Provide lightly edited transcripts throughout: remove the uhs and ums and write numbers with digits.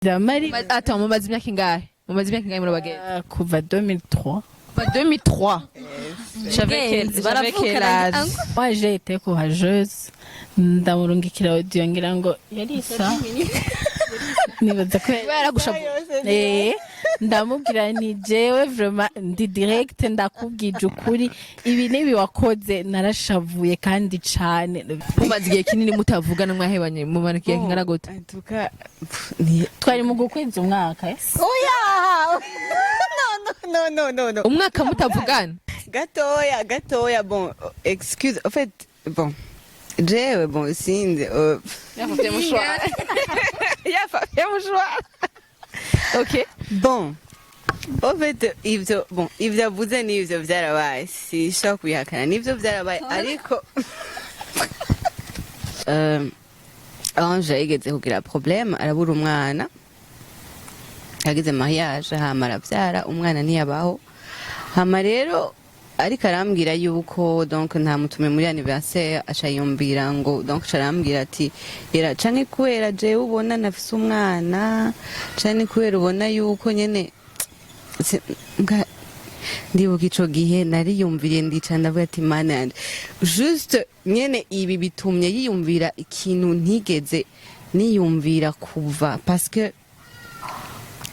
Mari Attends, mumaze imyaka ingahe? Mumaze imyaka ingahe muri abagenzi? Kuva 2003. Kuva 2003. J'avais quel âge? Moi, j'ai été courageuse, ndamurungikira audio, ngira ngo yari isa, nibaza ko Yaragushavuye. Ndamubwira nti: "Jewe vraiment ndi direct, ndakubwije ukuri, ibi nibi wakoze narashavuye kandi cane." Mumaze igihe kinini mutavugana, mwahebanye mumara igihe kingana gute? En tout cas, pff, ni Twari mu gukweza umwaka, eh? Oya, no, no, no, no, no. Umwaka mutavugana? Gatoya gatoya. Bon, excuse, en fait, bon, jewe, bon, sinzi, yafafye mouchoir. Okay. Bon, en fait, ivyo, bon, ivyo avuze n'ivyo vyarabaye, sinshobora kubihakana, nivyo vyarabaye, ariko Ange yigeze kugira problème, arabura umwana, yagize mariage, hama aravyara umwana, ntiyabaho. Hama rero ariko arambwira yuko donc ntamutume muri anniversaire, aca yiyumvira ngo donc aca arambwira ati: "Era canke kubera jewe ubona nafise umwana, canke kubera ubona yuko nyene ndibuka ico gihe nariyumviriye, ndicara ndavuga ati: 'Mana yanje, juste nyene ibi bitumye yiyumvira ikintu ntigeze niyumvira kuva,' parce que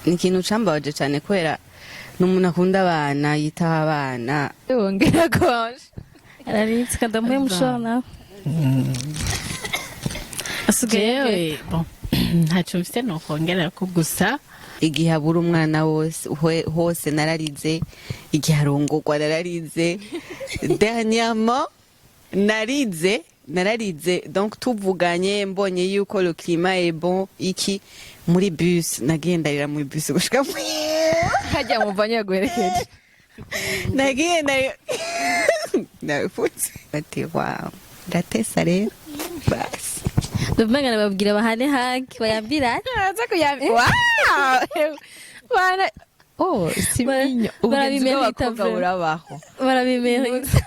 ni ikintu cambabaje cane, kubera ni umuntu akunda abana, yitaho abana." Wongera konje. Araritse kadamuye mushobora nawe asigaye. Jewe, bon, ntacyo mfite nokongera ko gusa Igihe abura umwana wose hose nararize, igihe arongorwa nararize, dernièrement narize, nararize. Donc tuvuganye, mbonye yuko le climat est bon, iki muri bus, nagiye ndarira muri bus gushika Hajya muvanye yaguherekeje. Nagiye ndarira, ndabipfutse ati: "Wow, ndatesa rero basi." Ndavuga babwira bahane haki bayambira. Aza kuyambi. Wow! Bana, oh, si mignon. Ubugenzi Barabimerita. bw'abakobwa Vraiment. burabaho. Barabimerita.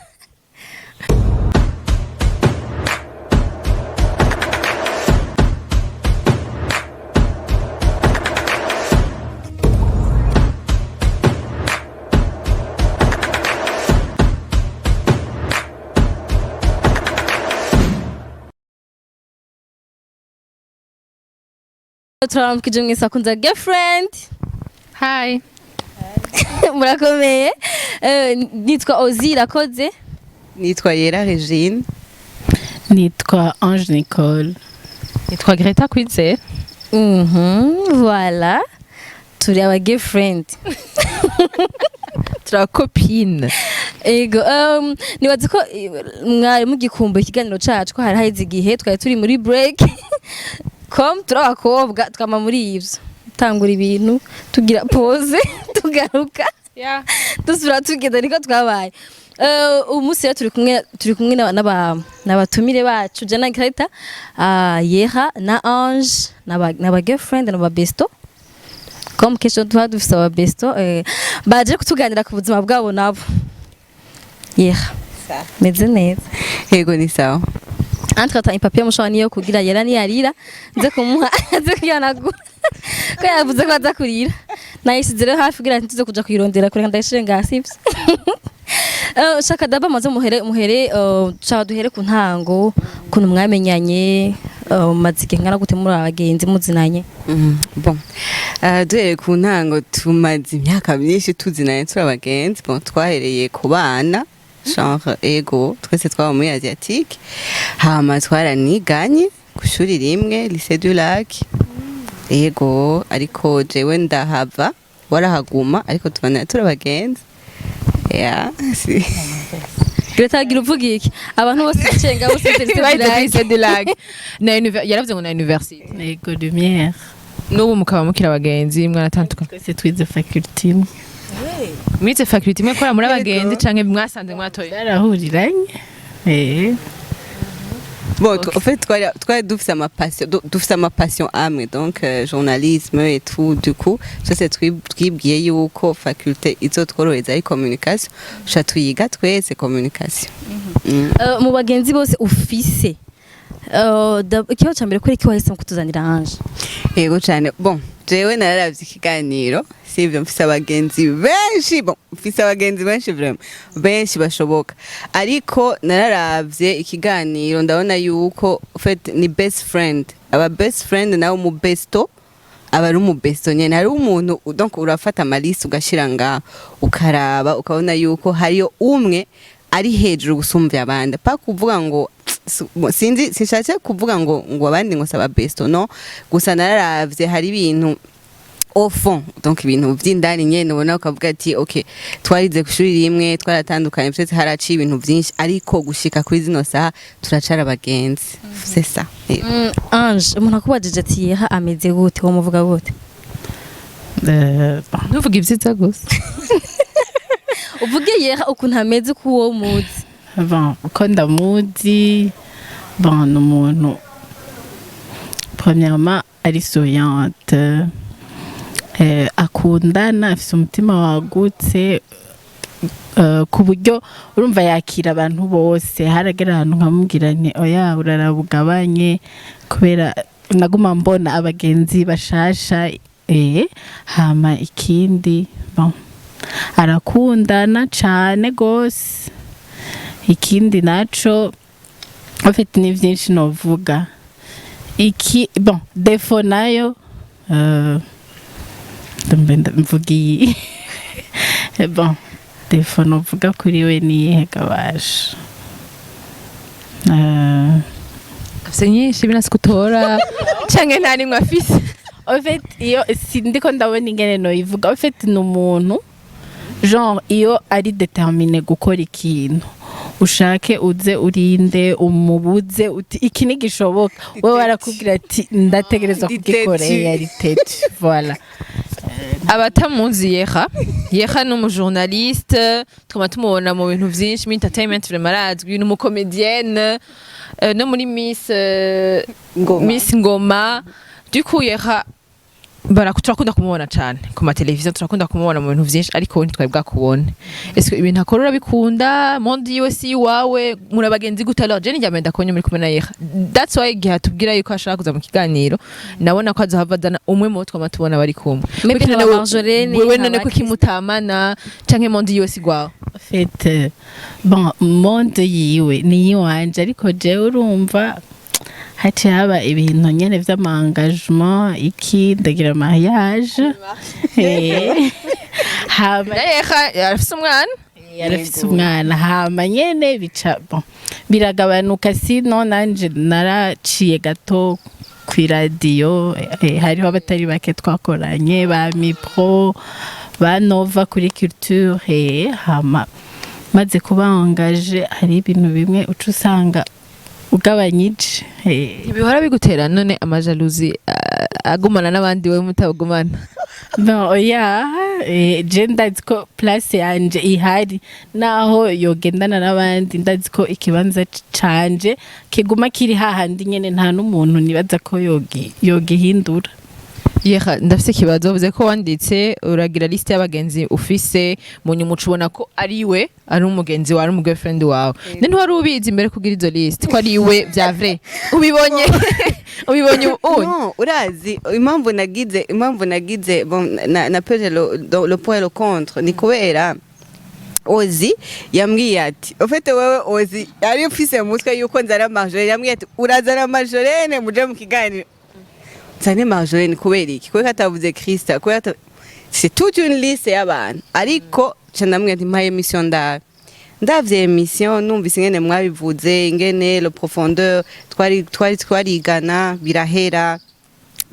Turaramukije mwese akunze girlfriend. Hi. Murakomeye? Nitwa Ozi Irakoze. Nitwa Yera Regine. Nitwa Ange Nicole. Nitwa Greta Kwizera. Voilà, turi aba girlfriend. Tura copine. Ego, nibaza ko mwari mugikumbuye ikiganiro cacu, ko hari haheze igihe twari turi muri break. Com turi abakobwa twama muri ivyo, tangura ibintu, tugira pause, tugaruka, dusubira tugenda, niko twabaye. Umunsi rero turi kumwe n'abatumire bacu, Jana Greta, Yera na Ange, n'aba girlfriend n'aba besto, comme kesho tuba dufise aba besto, baje kutuganira ku buzima bwabo nabo. Yera, meze neza? Yego, ni sawa. Entre temps, ipapier mushobora niyo kugira Yera niyarira nze kumuha, nze kuyanagura, ko yavuze ko aza kurira. Nayisize rero hafi kugira ntize kuja kuyirondera kureka, ndayishire ngaha, sivyo? Shaka daba maze muhere, shaka duhere ku ntango, ukuntu mwamenyanye, mumaze igihe ngana gute muri abagenzi, muzinanye? Bon, duhereye ku ntango, tumaze imyaka myinshi tuzinanye, turi abagenzi. Bon, twahereye ku bana, genre, ego, twese twaba muri asiatique, hama twaraniganye ku ishuri rimwe, Lycée du Lac. Ego, ariko jewe ndahava, warahaguma, ariko tubana turi abagenzi, yeah, si. Greta, gira uvuga iki? Abantu bose bicenga bose Bayize Lycée du Lac. Lycée du Lac. Na yaravuze ngo na université. Ego, Lumière. N'ubu mukaba mukiri abagenzi, mwaratandukanye? Twese twize faculté imwe. Mwize faculté imwe kubera muri abagenzi canke mwasanze mwatoye? Byarahuriranye. Bon, en fait, twari dufise ama passion, dufise ama passion amwe, donc journalisme et tout. Du coup, twese twibwiye yuko faculté izotworohereza ari communication, sha tuyiga twese communication. Mu bagenzi bose ufise, Ikibazo ca mbere, kuri iki wahisemo kutuzanira Ange? Yego cyane. Bon, jewe nararavye ikiganiro, sivyo? Mfise abagenzi benshi, bon, mfise abagenzi benshi, vraiment benshi bashoboka, ariko nararavye ikiganiro ndabona yuko en fait ni best friend. Aba best friend nawe mu besto aba ari umu besto nyene. Hariho umuntu, donc urafata amaliste ugashira ngaho, ukaraba, ukabona yuko hariyo umwe ari hejuru gusumvya abandi. Pa kuvuga ngo bon, sinzi, sinshatse kuvuga ngo abandi ngo saba besto, no gusa nararavye hari ibintu au fond, donc ibintu vy'indani nyene ubona ukavuga ati ok, twarize ku ishuri rimwe, twaratandukanye, peut-être haraciye ibintu vyinshi, ariko gushika kuri zino saha turacara abagenzi, c'est ça. Ange, umuntu akubajije ati yeha ameze gute, wo muvuga gute? Bon, Ntuvuge ibyiza gusa. Uvuge yeha ukuntu ameze, uko uwo muzi. Bon, uko ndamuzi, bon, ni umuntu premièrement ari souriante, akundana, afise umutima wagutse, ku buryo urumva yakira abantu bose. Haragera ahantu nkamubwira nti oya, urarabugabanye, kubera naguma mbona abagenzi bashasha. Hama ikindi, bon, arakundana cane gose. Ikindi naco, en fait ni vyinshi novuga. Iki, bon, défaut nayo, mvuga iyi, bon, défaut novuga kuri we ni iyihe gabasha? Afise nyinshi binasi kutora canke nta nimwe afise? En fait iyo sindiko ndabona ingene noyivuga. En fait ni umuntu genre iyo ari déterminé gukora ikintu, ushake uze urinde umubuze uti iki ntigishoboka, wowe barakubwira ati ndategerezwa kugikora. Ndi têtu. Yari têtu, voilà. Abatamuzi yeha, yeha ni umujournaliste, tukaba tumubona mu bintu vyinshi muri entertainment, vraiment arazwi, ni umucomédienne, no muri Miss Ngoma. Miss Ngoma. Du coup yeha turakunda kumubona cane ku mateleviziyo, turakunda kumubona mu bintu vyinshi, ariko we ntitwari bwakubone. Est-ce que ibintu akora urabikunda? Monde yiwe si iwawe? Muri abagenzi gute? Alors je nijya ndakubonye muri kumwe na yeha, that's why igihe atubwira yuko ashaka kuza mu kiganiro nabona ko azohava azana umwe mu bo twama tubona bari kumwe. Maybe Kuki nkaba none Marjolaine, wewe nkaba none kuki Christine. mutamana canke monde yiwe si gwawe? En fait, bon, monde yiwe ni iwanje, ariko jewe urumva haciye haba ibintu nyene vy'ama-engagement, iki, ndagira mariage. Hama yeha arafise umwana. Yarafise umwana, hama nyene bica, bon, biragabanuka. Sino nanje naraciye gato kw'iradiyo, hariho abatari bake twakoranye, ba mipro, ba Nova kuri culture. Hama maze kuba engagé, hari ibintu bimwe uca usanga ugabanyije. Ntibihora bigutera none amajalousie, agumana n'abandi wowe mutabagumana? Bon, oya, je ndazi ko place yanje ihari, naho yogendana n'abandi, ndazi ko ikibanza canje kiguma kiri hahandi nyene, nta n'umuntu nibaza ko yogihindura. Yeha, ndafise ikibazo. Wavuze ko wanditse uragira liste y'abagenzi ufise, mu nyuma uca ubona ko ari we, ari umugenzi wawe, ari umu girlfriend wawe. None ntiwari ubizi imbere kugira izo liste ko ari we vya vrai? Ubibonye ubu? No, urazi impamvu nagize, bon, na pesé le pour et le contre, ni kubera Ozi yambwiye ati au fait wewe Ozi yari ufise mu mutwe yuko nzana Marjolaine. Yambwiye ati urazana Marjolaine muje mu kiganiro. Nzane Marjolaine kubera iki? Kubera ko atavuze Krista? Kubera c'est toute une liste y'abantu, ariko ca ndamubwira ati mpaye émission ndabe. Ndavye émission, numvise ingene mwabivuze, ingene le profondeur, twari twarigana, birahera,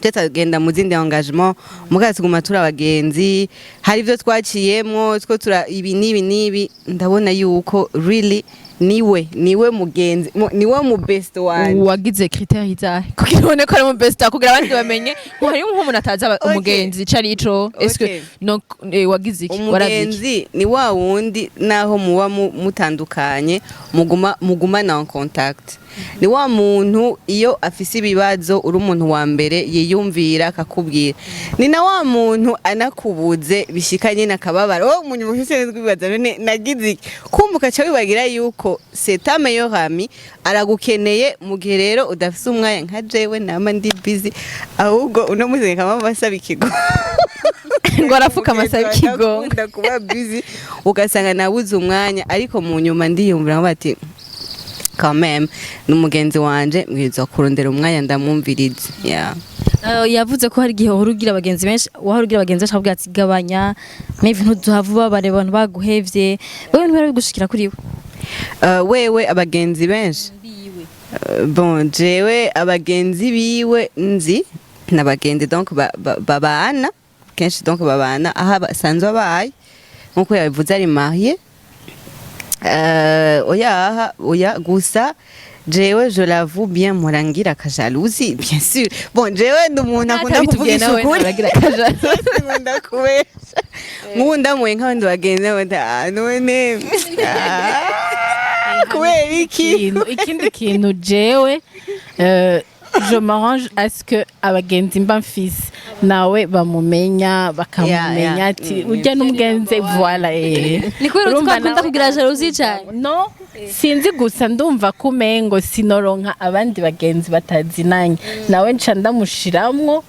tutagenda mu zindi engagement, mugabo tuguma turi abagenzi. Hari ibyo twaciyemwo two tura ibi n'ibi n'ibi, ndabona yuko really niwe mugenzi, niwe mu best wanje. Wagize critère izahe kugira ubone ko ari mu best wawe, kugira abandi bamenye ko hari nk'umuntu atazi Okay. umugenzi ico ari ico? Est-ce que Okay. donc wagize iki, waravye iki? Umugenzi ni wa wundi naho muba mutandukanye muguma mugumana en contact. Ni wa muntu iyo afise ibibazo uri umuntu wa mbere yiyumvira akakubwira. Ni na wa muntu anakubuze bishika nyine akababara, wowe umuntu mufise kwibaza none nagize iki, kumva ukaca wibagira yuko c'est ta meilleure amie, aragukeneye. Mu gihe rero udafise umwanya nka jewe nama ndi busy, ahubwo uno munsi nkaba basaba ikigo. Ngo arapfukama asaba ikigongo. Ndakunda kuba busy, ugasanga nabuze umwanya, ariko mu nyuma ndiyumvira ngo ati quand même ni umugenzi wanje, mbwirizwa kurondera umwanya ndamwumviriza, yeah. Yavuze ko hari igihe wahora ugira abagenzi benshi, wahora ugira abagenzi benshi, akavuga ati gabanya, maybe ntuduhava ubabare abantu baguhevye. Wewe ntibari bigushikira kuri we? Wewe abagenzi benshi. Bon, jewe abagenzi biwe nzi n'abagenzi donc babana kenshi, donc babana aho basanzwe abaye, nkuko yabivuze ari marié. Oya, aha, oya, gusa jewe je l'avoue bien, murangira ka jalousie, bien sûr. Bon, jewe ndi umuntu akunda Atabitubwiye kuvugisha nawe ukuri. aragira aka jalousie. Nkunda kubesha. Nk'ubu ndamuye nk'abandi bagenzi bandi, ah none, ah, kubera iki? Ikindi kintu jewe je m'arrange à ce que abagenzi mba mfise nawe bamumenya, bakamumenya ati ujya n'umugenzi, voilà. Ni kubera Urumva utwo akunda kugira jalousie cyane? No, sinzi, gusa ndumva ko umengo sinoronka abandi bagenzi batazinanye nawe, nca ndamushiramwo,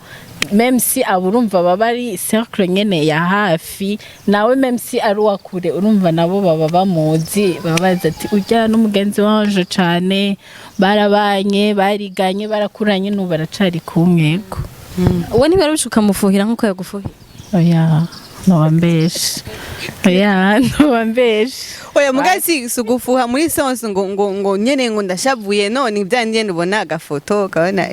même si abo urumva baba ari cercle nyene ya hafi nawe, même si ari uwa kure, urumva nabo baba bamuzi, baba bazi ati ujya n'umugenzi wanje cane, barabanye, bariganye, barakuranye, n'ubu baracari kumwe. Uwo ntibari bishuka ukamufuhira nk'uko yagufuhiye? Oya, nobambeshe, oya, nobambeshe. Oya, muga si ugufuha muri sens ngo nyene ngo ndashavuye, none ibya nyene ubona agafoto ukabona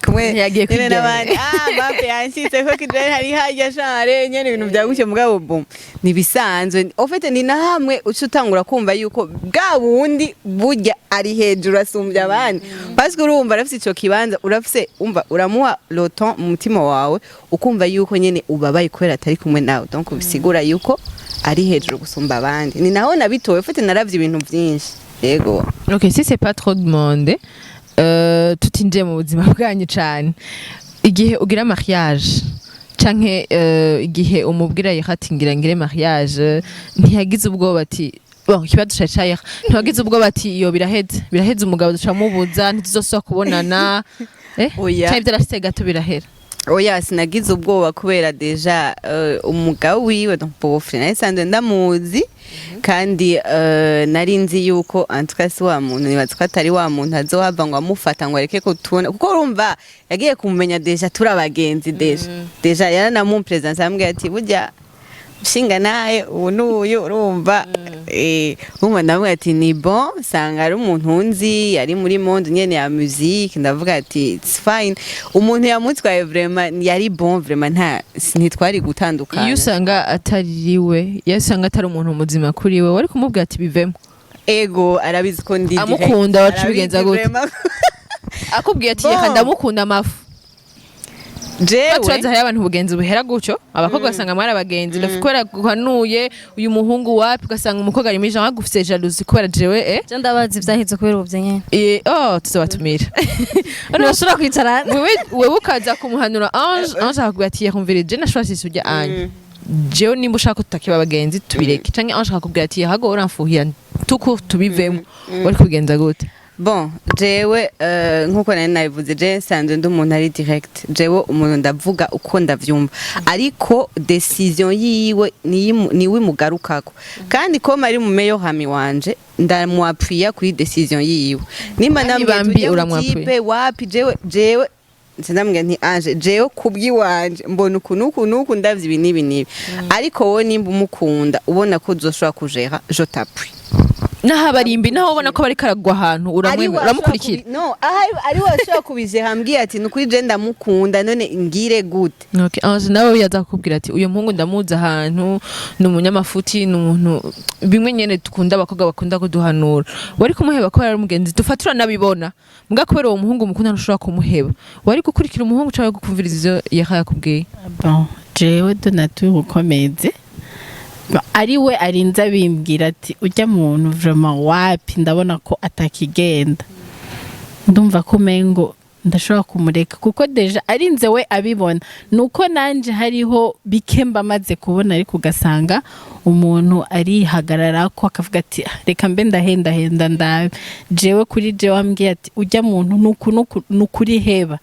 kumwe Yagiye nyene kwiryamira. n'abandi, ah mape yanshitse ko kijere hari harya share nyene ibintu byagushe, mugabo bum nibisanzwe. Au fait ni na hamwe uca utangura kumva yuko bwa bundi burya ari hejuru asumbya abandi, parce que urumva arafise ico kibanza, urafise, umva uramuha le temps mu mutima wawe, ukumva yuko nyene ubabaye kubera atari kumwe nawe, donc bisigura yuko ari hejuru gusumba abandi. Ni naho nabitowe ufite, naravye ibintu byinshi, yego. Ok, si c'est pas trop demandé, tutinjiye mu buzima bwanyu cane, igihe ugira mariage canke igihe umubwira ati ngira ngire mariage, ntiyagize ubwoba ati bon, ikibazo cari ca ntiwagize ubwoba ati iyo biraheze, biraheze, umugabo duca mubuza, ntituzosubira kubonana? Oya. Canke vyarashitse gato birahera? Oya, sinagize ubwoba kubera déjà umugabo wiwe, donc beau-frère, nari sanzwe ndamuzi, kandi nari nzi yuko en tout cas si wa muntu, nibaza ko atari wa muntu azohava ngo amufata ngo areke kutubona, kuko urumva yagiye kumumenya déjà turi abagenzi, déjà yaranamumpresence, arambwira ati burya nshinga naye ubu n'uyu, urumva urumva ndamubwira ati ni bon, sanga ari umuntu nzi ari muri monde nyene ya musique, ndavuga ati it's fine, umuntu yamutwaye vraiment yari bon, vraiment nta ntitwari gutandukana. Iyo usanga atari we, iyo usanga atari umuntu muzima kuri we, wari kumubwira ati bivemo? Ego, arabizi ko ndi direct. Amukunda, waca ubigenza Arabizi gute? vraiment. Akubwiye ati Bon. reka ndamukunda amafu. Jewe Turazi hariyo abantu ubugenzi buhera gutyo, abakobwa basanga mwari abagenzi, kubera guhanuye uyu muhungu wapi, ugasanga umukobwa ari muri genre agufise jalousie kubera jewe. Je ndabazi ivyaheze kubera ubu nyene. Oh, tuzobatumira. Ntibashobora kwicarana. Wewe ukaza kumuhanura Ange, Ange akakubwira ati yakumvira je nashobora sisi ujya anye jewe, nimba ushaka ko tutakiba abagenzi tubireke, canke Ange akakubwira ati hago uramfuhira tuku tubivemo, wari kubigenza gute? Bon, jewe nkuko nari nabivuze, je nsanzwe ndi umuntu ari direct. Jewe umuntu ndavuga uko ndavyumva, ariko décision yiwe niwe imugarukako, kandi ko ari mu meilleur ami wanje ndamwapfuya kuri décision yiwe. Nimba Kandi ndambwiye bambi tujye mu uramwapfuye. kipe wapi, jewe ndamubwira nti Ange, jewe kubw'iwanje mbona uku n'uku n'uku, ndavye ibi n'ibi n'ibi, ariko wowe nimba umukunda ubona ko uzoshobora kujera, je t'appuie. Naho abarimbi, naho ubona ko bariko aragwa ahantu, uramwemera, uramukurikira? No, ari we ashobora kubijera, ambwiye ati nukuri je ndamukunda, none ngire gute? Okay, Ange nawe yaza kukubwira ati uyu muhungu ndamuzi ahantu, ni umunyamafuti, ni umuntu bimwe nyene dukunda, abakobwa bakunda kuduhanura, wari kumuheba ko ari umugenzi dufatura nabibona mbwa kubera uwo muhungu mukunda ntushobora kumuheba, wari gukurikira umuhungu cyangwa gukumviriza ivyo yahaye akubwiye? Bon, jewe de nature ukomeze ari we arinze abimbwira ati ujya muntu vraiment wapi, ndabona ko atakigenda. Ndumva ko umengo ndashobora kumureka, kuko déjà arinze we abibona, nuko nanje hariho bike mba maze kubona, ariko ugasanga umuntu arihagarara ko akavuga ati: "Ah, reka mbe ndahendahenda ndabe." Jewe kuri jewe wambwiye ati ujya muntu nuku nuku nukuri heba,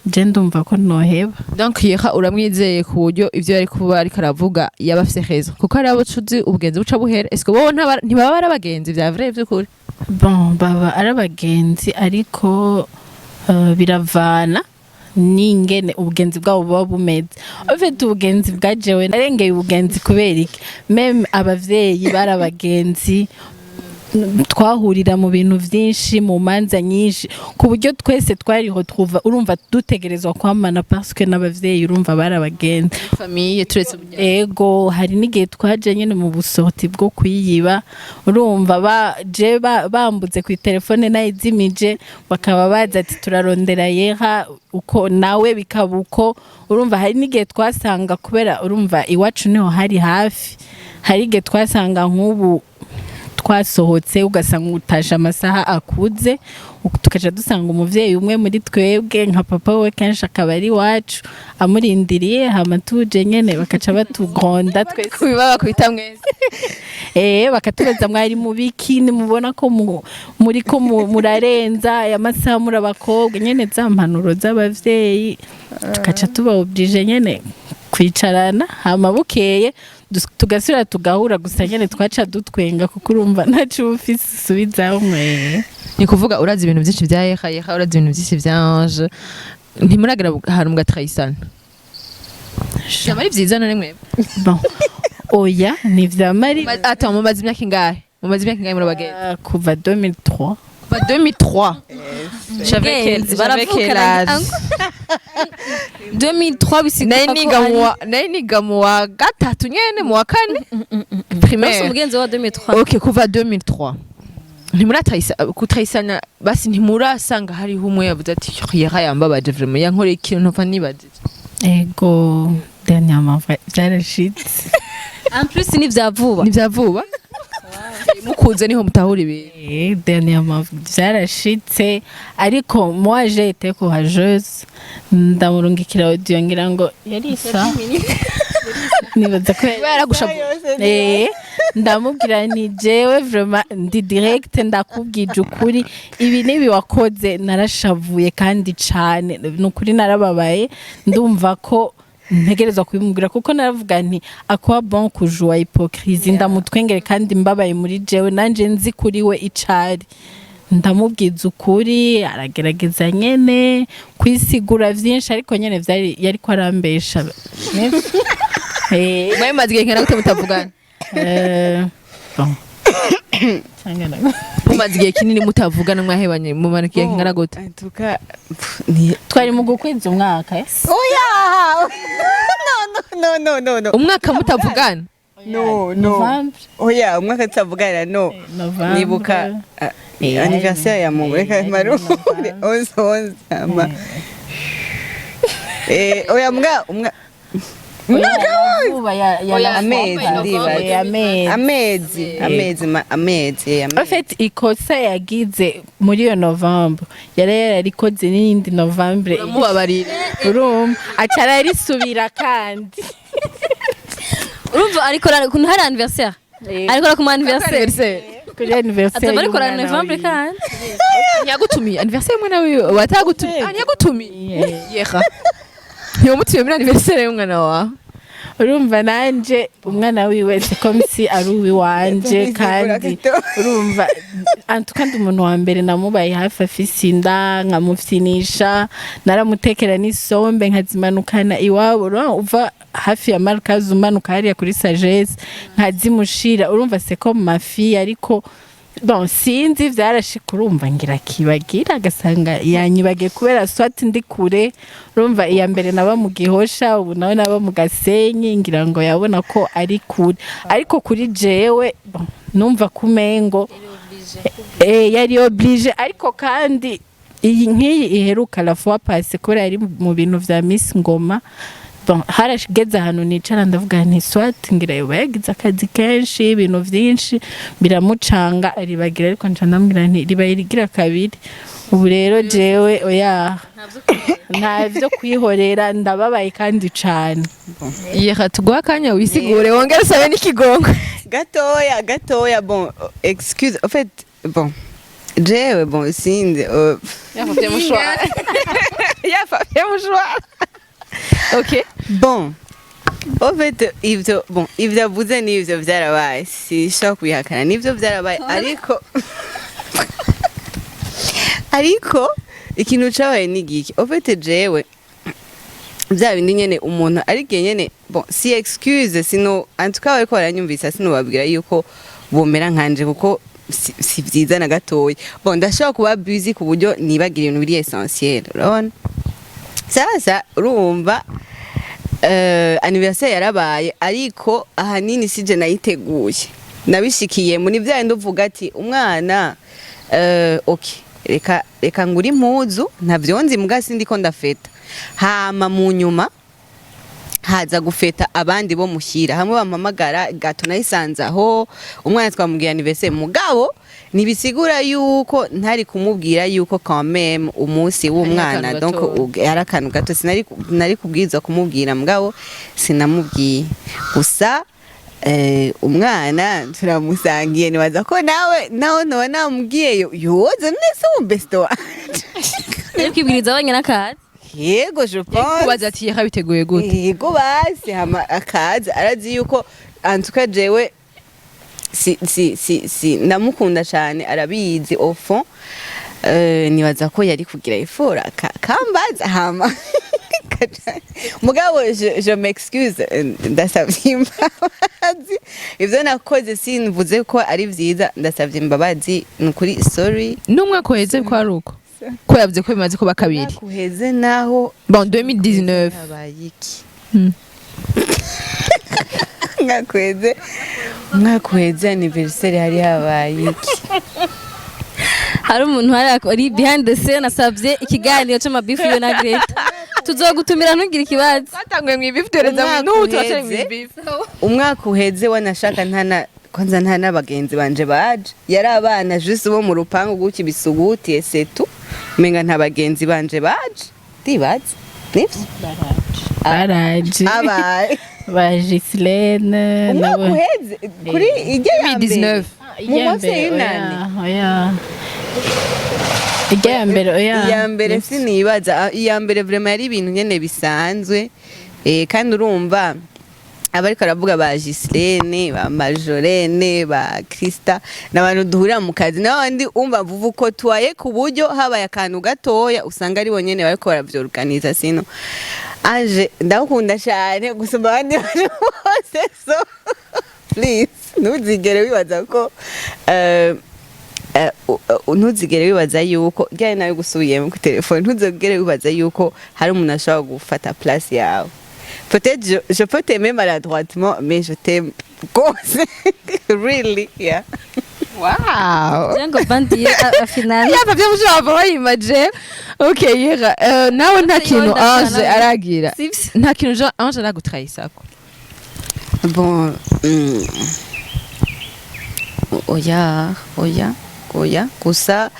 je ndumva ko noheba. Donc Yera uramwizeye ku buryo ivyo yari kuba ariko aravuga yaba afise raison, kuko hari abo tuzi ubugenzi buca buhera. Est-ce que bobo ntibaba ari abagenzi vya vrai vy'ukuri? Bon, baba ari abagenzi, ariko biravana n'ingene ubugenzi bwabo buba bumeze. En fait, ubugenzi bwa jewe narengeye ubugenzi. Kubera iki? Même abavyeyi bari abagenzi, twahurira mu bintu vyinshi, mu manza nyinshi, ku buryo twese twariho twuva urumva dutegerezwa kwamana, parce que n'abavyeyi urumva bari abagenzi. Famille turetse. Ego, hari n'igihe twaje nyine mu busorti bwo kwiyiba, urumva ba je bambuze ku telefone nayizimije, bakaba bazi ati turarondera Yeha, uko nawe bikaba uko. Urumva hari n'igihe twasanga, kubera urumva iwacu niho hari hafi, hari igihe twasanga nk'ubu twasohotse, ugasanga utashe amasaha akuze, tukaca dusanga umuvyeyi umwe muri twebwe, nka papa we, kenshi akaba ari iwacu amurindiriye, hama tuje nyene bakaca batugonda twese. Kubiba bakwita mwese. Bakatubaza: "Mwari mu biki? Nimubona ko muri ko murarenza aya masaha, muri abakobwa nyene." Za mpanuro z'abavyeyi, tukaca tuba obligé nyene kwicarana, hama bukeye tugasubira tugahura, gusa nyene twaca dutwenga, kuko urumva ntaco uba ufise usubizaho mwe. Ni kuvuga urazi ibintu byinshi bya Yeha, Yeha urazi ibintu byinshi bya Ange. Ntimuragera ahantu mugatrayisana? Byaba ari vyiza none mwebwe? Bon, oya, ntivyama ari. Attends, mumaze imyaka ingahe? Mumaze imyaka ingahe muri abagenzi? Kuva 2003. Kuva 2003. J'avais quel âge? 2003 bisigura Nari ko niga ari mu nari niga mu wa gatatu nyene, mu wa kane Urafise primaire. umugenzi wa 2003. Ok, kuva 2003 ntimuratrayisa kutrayisana? Basi ntimurasanga hariho umwe yavuze ati: "Yera yambabaje vraiment, yankoreye ikintu ntopfa nibajije"? Ego, dernièrement vyarashitse. En plus ni vya vuba. Ni vya vuba, mukuze niho mutahura ibintu. Dernièrement vyarashitse, ariko moi j'ai été courageuse, ndamurungikira audio, ngira ngo yari isa, nibaza ko yaragushavuye. Ndamubwira ni jewe vraiment ndi direct, ndakubwije ukuri, ibi nibi wakoze narashavuye kandi cane, ni ukuri narababaye, ndumva ko ntegerezwa kubimubwira, kuko naravuga nti à quoi bon kujua hypocrisie, ndamutwengere kandi mbabaye muri jewe, nanje nzi kuri we icari. Ndamubwiza ukuri, aragerageza nyene kwisigura vyinshi, ariko nyene vyari yariko arambesha. Mwari mumaze igihe kingana gute mutavugana? Bon. Cyangwa Mumaze igihe kinini mutavugana, mwahebanye, mumara igihe kingana gute? En tout cas, pff, ni Twari mu gukwiza umwaka, eh? Oya, no, no, no, no, no. Umwaka mutavugana? No, no. Novembre. Oya, umwaka tutavugana, no. Novembre. Nibuka anniversaire ya Mungu, reka marure Novembre. 11 11 ama oya, mbwa umwa Vuba ya Oya, amezi, ndibaza. Amezi. Amezi, amezi, amezi, En amezi. fait, ikosa yagize muri iyo novembre yari yararikoze n'iyindi novembre. Uramubabarira? Urumva aca ararisubira kandi. Urumva ariko kuntu hari anniversaire, ariko ku ma anniversaire. Kuri anniversaire Azaba ariko y'umwana novembre wiwe. kandi. Ntiyagutumiye anniversaire y'umwana wiwe? Watagutumiye? Ah, ntiyagutumiye Yera, ntiwamutumiye muri anniversaire y'umwana wawe? Urumva nanje umwana wiwe c'est comme si ari uwiwanje, kandi urumva antu kandi umuntu wa mbere namubaye hafi afise inda, nkamufyinisha, naramutekera n'isombe nkazimanukana iwabo. Urumva uva hafi ya Markazi umanuka hariya kuri Sagesse, nkazimushira. Urumva c'est comme ma fille, ariko bon, sinzi, vyarashika urumva ngira kibagira agasanga yanyibagiye, kubera soit ndi kure. Urumva iya mbere naba mu Gihosha, ubu nawe naba mu Gasenyi, ngira ngo yabona ko ari kure, ariko kuri jewe bon, numva kumengo yari obligé. Ariko kandi iyi nk'iyi iheruka, la fois passée, kubera yari mu bintu vya Miss Ngoma, bon, harageze ahantu nicara ndavuga nti soit ngira yoba yagize akazi kenshi, ibintu vyinshi biramucanga, aribagira, ariko nca ndamubwira nti ribaye rigira kabiri. Ubu rero jewe oya, nta vyo kwihorera, ndababaye kandi cane. Yera, tuguha akanya wisigure, wongere usabe n'ikigongo. Gatoya gatoya. Bon, excuse, en fait, bon, jewe, bon, sinzi Yafavye mouchoir, yafavye mouchoir, ok. Bon, en fait, ivyo, bon, ivyo avuze n'ivyo vyarabaye, sinshobora kubihakana, nivyo vyarabaye, ariko ikintu cabaye ni giki? En fait, jewe bya bindi nyene umuntu ari igihe nyene, bon, si excuse, sino en tout cas bariko baranyumvisa, sinobabwira yuko bomera nkanje, kuko si vyiza na gatoya. Bon, ndashobora kuba busy ku buryo nibagira ibintu biri essentiel, urabona? Sasa urumva, anniversaire yarabaye, ariko ahanini sije nayiteguye, nabishikiye muri bya bindi uvuga ati umwana, okay, reka ngure impuzu, ntavyonzi muga sindiko ndafeta. Hama mu nyuma haza gufeta abandi bo mushyira hamwe, bampamagara gâteau nayisanze aho. Umwana twamubwiye anniversaire, mugabo ntibisigura yuko ntari kumubwira yuko quand même umunsi w'umwana. Akantu Donc gato. Ari akantu gato, sinari nari kubwirizwa kumubwira, mugabo sinamubwiye. Gusa umwana turamusangiye, nibaza ko nawe noba namubwiye yoza nese mu besto wanje. Rero kwibwiriza abanye n'akazi. Yego, je pense. Kubaza ati: "Yera, biteguye gute?" Yego, basi hama akaza arazi yuko en tout cas jewe si ndamukunda cyane, arabizi au fond. Nibaza ko yari kugira effort kambaza hama mugabo je m'excuse, ndasavye imbabazi ivyo nakoze, simvuze ko ari vyiza, ndasavye imbabazi nukuri, sorry. N'umwaka uheze ko ari uko, ko yavuze ko bimaze kuba kabiri. Umwaka uheze naho? Bon, 2019. Habaye iki? Umwaka uheze anniversaire hari habaye iki? Hari umuntu hari ari behind the scene asabye ikiganiro c'amabifu yo na Greta, tuzogutumira, ntugire ikibazo. Twatanguye mu ibifu, tuhereza Umwaka n'ubu turacari mu uheze. ibifu. Umwaka uheze wanashaka ntana kwanza nta n'abagenzi banje baje, yari abana juste bo mu rupangu gutya ibisugutiye, c'est tout. Umenga nta bagenzi banje baje, ndibaza nivyo. Baraje. Abaye? Ba Gislaine. Umwaka Nabo. uheze kuri ijya ya mbere? 2019. Mu munsi y'unani. Oya, ijya ya mbere, oya. Iya mbere sinibaza. Iya mbere vraiment yari ibintu nyene bisanzwe, kandi urumva abariko aravuga ba Gislaine, ba Majorene, ba Krista n'abantu duhurira mu kazi, n'abandi umva vuva uko tuwaye, ku buryo habaye akantu gatoya usanga ari bonyene bariko baravyorganiza. Sino Anje ndakunda cyane gusumba abandi bantu bose, so please ntuzigere wibaza ko ntuzigere wibaza yuko ryari nawe gusubiyemo ku telefone, ntuzigere wibaza yuko hari umuntu ashobora gufata place yawe. Peut-être je peux t'aimer maladroitement, mais je t'aime rwose, really, yeah. Wow. Ngo bandire finale. Yaba byo mushobora bayimaje. Okay, Yera, nawe nta kintu Ange aragira? Sivyo? Nta kintu Ange aragutrayisako? Bon, oya, oya, gusa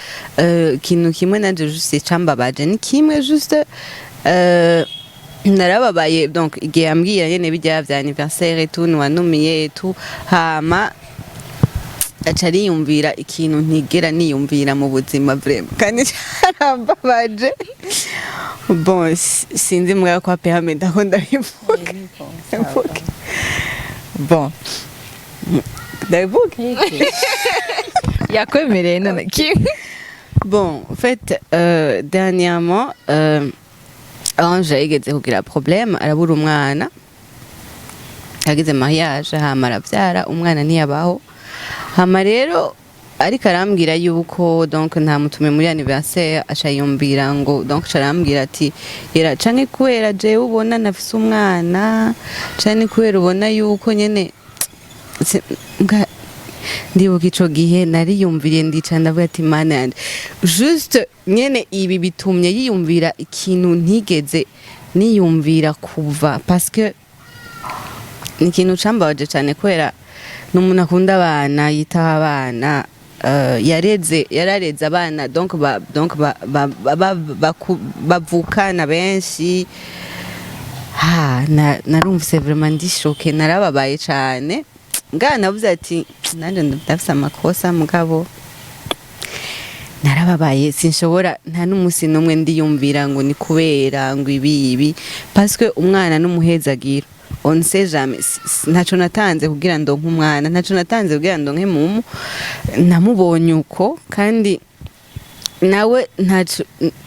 ikintu kimwe nanje juste cambabaje ni kimwe juste, narababaye. Donc igihe yambwira nyene bijya vya anniversaire et tout, ntiwanumiye et tout, hama aca ariyumvira ikintu ntigera niyumvira mu buzima, vraiment, kandi carambabaje. Bon, sinzi mbwa kwa pehame ndaho ndabivuga. Mvuge. Bon, ndabivuge. Yakwemereye none kimwe? Bon, en fait, dernièrement, Ange yigeze kugira problème, arabura umwana. Yagize mariage, hama aravyara, umwana ntiyabaho. Hama rero ariko arambwira yuko donc ntamutume muri anniversaire, aca yumvira ngo donc aca arambwira ati: "Yera, canke kubera jewe ubona ntafise umwana, canke kubera ubona yuko nyene Ndibuka ico gihe nariyumviriye, ndicara ndavuga ati: 'Mana yanje, juste nyene ibi bitumye yiyumvira ikintu ntigeze niyumvira kuva,' parce que ni ikintu cambabaje cane, kubera ni umuntu akunda abana, yitaho abana." Yareze, yarareze abana, donc ba, donc ba, ba, ba, ba, bavukana benshi. Ha narumvise vraiment ndi choquée, narababaye cane. Ngaha navuze ati nanje ndafise amakosa, mugabo narababaye, sinshobora nta n'umunsi n'umwe ndiyumvira ngo ni kubera ngo ibi ibi, parce que umwana n'umuhezagiro, on ne sait jamais. Ntaco natanze kugira ndonke umwana, ntaco natanze kugira ndonke mumu, namubonye uko. Kandi nawe ntaco,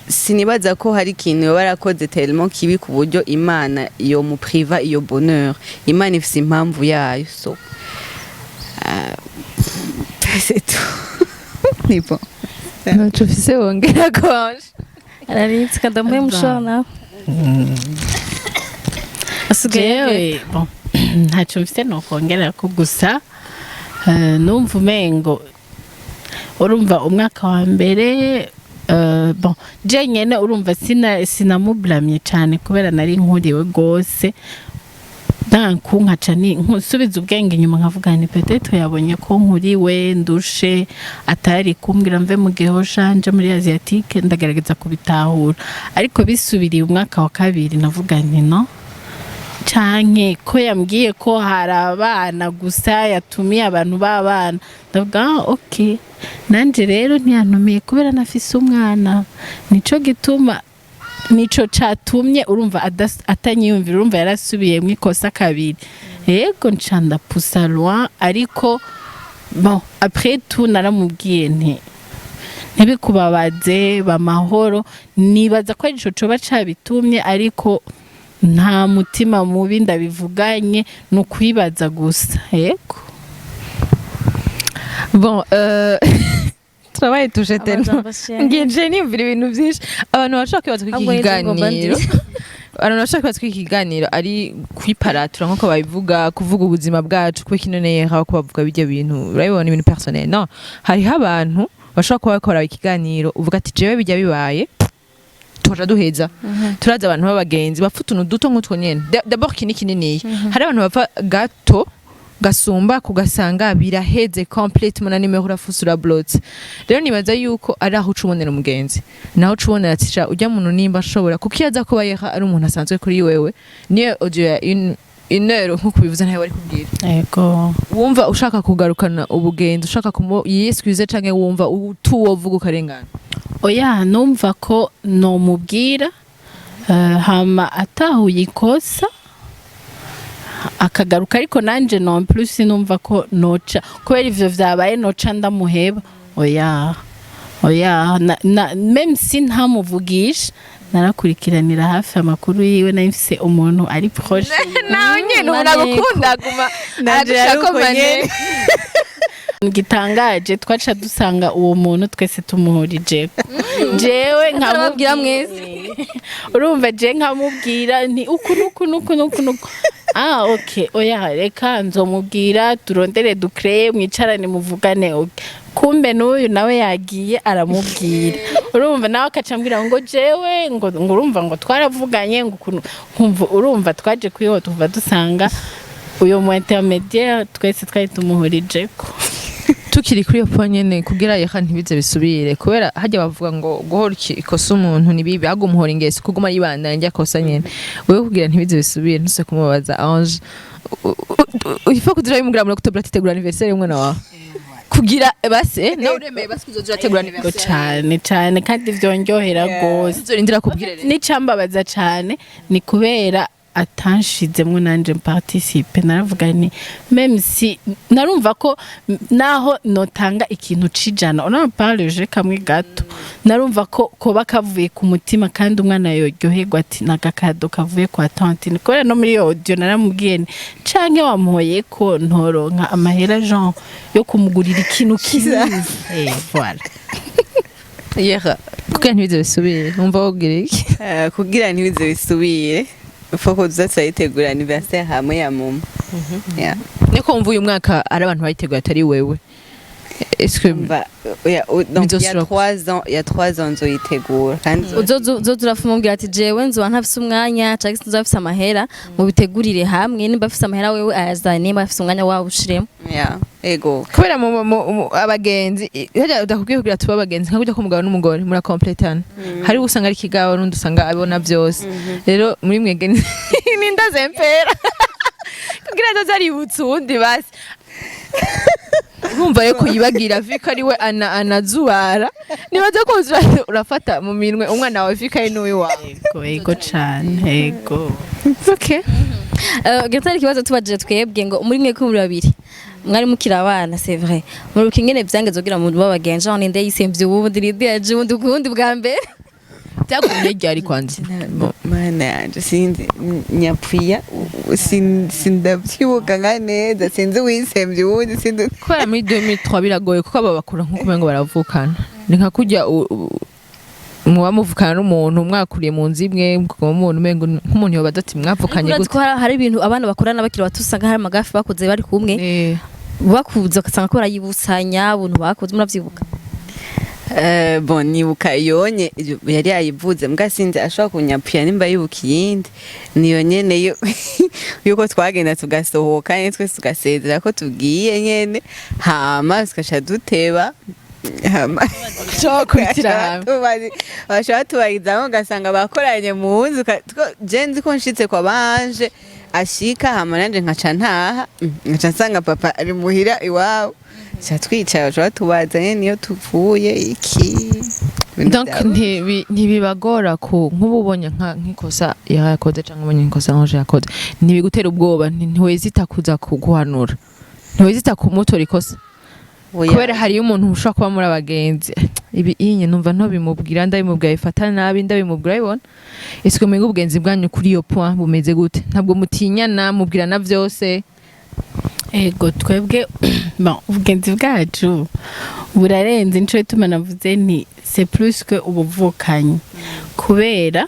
sinibaza ko hari ikintu yoba yarakoze tellement kibi ku buryo Imana yomupriva iyo bonheur. Imana ifise impamvu yayo, so c'est tout, ni bon. Ntaco ufise wongera konje? Araritse kadamuhe mushobora nawe asigaye. Jewe, bon, ntacyo mfite nokongera ko gusa numva umengo urumva umwaka wa mbere, bon, je nyene urumva sinamublamye cyane kubera nari nkuriwe gose. Danku nkaca ni nsubiza ubwenge inyuma, nkavuga ni peut-être yabonye ko nkuriwe, ndushe, atari kumbwira mve mu Gihosha nje muri Asiatique. Ndagerageza kubitahura, ariko bisubiriye umwaka wa kabiri navuga nti no canke ko yambwiye ko hari abana gusa, yatumiye abantu b'abana, ndavuga ah, ok, nanje rero ntiyantumiye kubera nafise umwana, nico gituma, nico catumye urumva atanyiyumvira. Urumva yarasubiyemwo ikosa kabiri, yego, nca ndapusa loin. Ariko bon, après tout naramubwiye nti ntibikubabaze, bamahoro. Nibaza ko arico coba cabitumye, ariko nta mutima mubi ndabivuganye, ni ukwibaza gusa, yego. Bon, turabaye tuje tellement. Amajambo ashenye. Ngiye nje niyumvira ibintu byinshi. Abantu bashobora kwibaza ko iki Ahubwo nibyo ngomba kiganiro, ndi. abantu bashobora kwibaza ko iki kiganiro ari kwiparatura nk'uko babivuga, kuvuga ubuzima bwacu, kuba kinoneye haba ko bavuga bijya bintu, urabibona, ibintu personnel. No hariho abantu bashobora kuba bakora ikiganiro uvuga ati jewe bijya bibaye tukaja duheza. Turazi abantu b'abagenzi bapfa utuntu duto nk'utwo nyene. D'abord iki ni kininiya, hari abantu bapfa gato gasumba kugasanga biraheze complètement, na nimero urafuse, urablotse. Rero nibaza yuko ari aho uca ubonera umugenzi, naho uca ubonera ati sha ujya muntu nimba ashobora, kuko iyo aza kuba yeha ari umuntu asanzwe kuri wewe, niyo audio ya une heure nk'uko ubivuze ntayo wari kubwira. Yego. Wumva ushaka kugarukana ubugenzi, ushaka kumu yiswize, canke wumva utuwovuga ukarengana? Oya, numva ko nomubwira, hama atahuye ikosa akagaruka. Ariko nanje non plus numva ko noca kubera ivyo vyabaye noca ndamuheba. Oya, oya, même si ntamuvugisha, narakurikiranira hafi amakuru yiwe, nari mfise umuntu ari proche. Nawe nyene umuntu agukunda aguma Nanje aragushaka yari uko mane. nyene. Gitangaje, twaca dusanga uwo muntu twese tumuhurijeko, jewe Arababwira nkamubwira mwese. Urumva, je nkamubwira nti uku nuku nuku nuku nuku. Ah, ok, oya, reka nzomubwira, turondere dukreye mwicarane muvugane. Ok, kumbe n'uyu nawe yagiye aramubwira. Urumva nawe akaca ambwira ngo jewe ngo urumva ngo twaravuganye, ngo ukuntu nkumva urumva twaje kwihuta, tuva dusanga uyo mu intermédiaire twese twari tumuhurijeko. Tukiri kuri iyo point nyene, kugira yeka ntibize bisubire, kubera hajya bavuga ngo guhora ikosa umuntu ni bibi, ahubwo umuhora ingeso kuguma yibandanya njya kosa nyene. Wewe kugira ntibize bisubire, ntuse kumubabaza Ange, il faut kugira bimubwira muri octobre ati tegura anniversaire y'umwana wawe, kugira base nawe uremeye basi kuzoza urategura Ngo anniversaire. Cane cane, kandi vyonryohera gose. Uzorindira kubwira rero. N'icambabaza cane ni kubera atanshizemwo nanje participe. Naravuga nti même si narumva ko naho notanga ikintu cijana, on en parle je kamwe gato, narumva ko koba kavuye ku mutima kandi umwana yoryoherwa ati nagakado kavuye kwa tantine. Kubera no muri iyo audio naramubwiye nti canke wamuhoye ko ntoronka amahera genre yo kumugurira ikintu kinini. Voilà. Yera, kugira ntibize bisubire, wumva wobwira iki? Kugira ntibize bisubire, faut ko tuza turayitegura anniversaire hamwe ya mama. Yeah. Niko wumva uyu mwaka ari abantu bayiteguye atari wewe? Est-ce que Umva, oya, donc il y a Bizosubira 3 ans, il y a 3 ans nzoyitegura kandi Uzoza urafuma umubwira ati jewe nzoba ntafise umwanya canke sinzoba mfise amahera, mubitegurire hamwe. Nimba afise amahera wewe ayazane, nimba afise umwanya wawe ushiremo. Yeah, ego. Kubera mu abagenzi harya udakubwiye kugira tube abagenzi nka kurya k'umugabo n'umugore murakompletana, hari uwo usanga ari ikigabo n'undi usanga abona byose. Rero muri mwege nindazempera kugira azoze aributsa uwundi. Basi urumva rero ko yibagira vu ko ari we anazubara, nibaza ko urafata mu minwe umwana wawe vu ko ari n'uwiwawe. Ego, ego cane, ego. Okay. Gatari ikibazo tubajije twebwe ngo muri mwe ko muri babiri mwari mukiri abana, c'est vrai, muribuka ingene vyangeze kugira mu babagenje aho ninde yisemvye uwundi, ninde yaje uwundi kuwundi bwa mbere? Byagumye ryari kwanza? Mana yanje, sinzi nyapfuya, sindavyibuka nka neza, sinzi uwisemvye uwundi, sinzi. Kubera muri 2003 biragoye kuko aba bakura nkuko umengo baravukana. Ni nka kurya muba muvukana n'umuntu mwakuriye mu nzu imwe, mukaguma mubona umengo nk'umuntu yobaza ati mwavukanye Urazi gute? ko hari ibintu abana bakurana bakiri bato usanga hari amagafi bakoze bari kumwe, bakuze ugasanga ko barayibutsanya ubuntu bakoze. Muravyibuka? Bon, nibuka yonye yari yayivuze mbwa sinzi, ashobora kunyapfuya nimba yibuka iyindi. Niyo nyene yuko twagenda tugasohoka nyene twese tugasezera ko tugiye nyene, hama tugaca duteba, hama Ushobora kubitira hamwe. Bashobora tubarizamo ugasanga bakoranye mu nzu, je nzi ko nshitse kwa banje ashika, hama nanje nkaca ntaha, nkaca nsanga papa ari muhira iwabo, ca twicara bashobora tubaza nyene niyo tuvuye iki ibintu Donc ntibibagora ku nk'ubu ubonye nk'ikosa yakoze cyangwa ubonye nk'ikosa Ange yakoze, ntibigutera ubwoba, ntiwezita kuza kuguhanura, ntiwezita kumutora ikosa? Oya. Kubera hariyo umuntu ushobora kuba muri abagenzi, ibi inye numva ntobimubwira, ndabimubwira bifata nabi, ndabimubwira bibona. Ese mwebwe ubugenzi bwanyu kuri iyo point bumeze gute? Ntabwo mutinyana, mubwirana byose? Ego, twebwe, bon, ubugenzi bwacu burarenze. Nico gituma navuze nti c'est plus que ubuvukanyi, kubera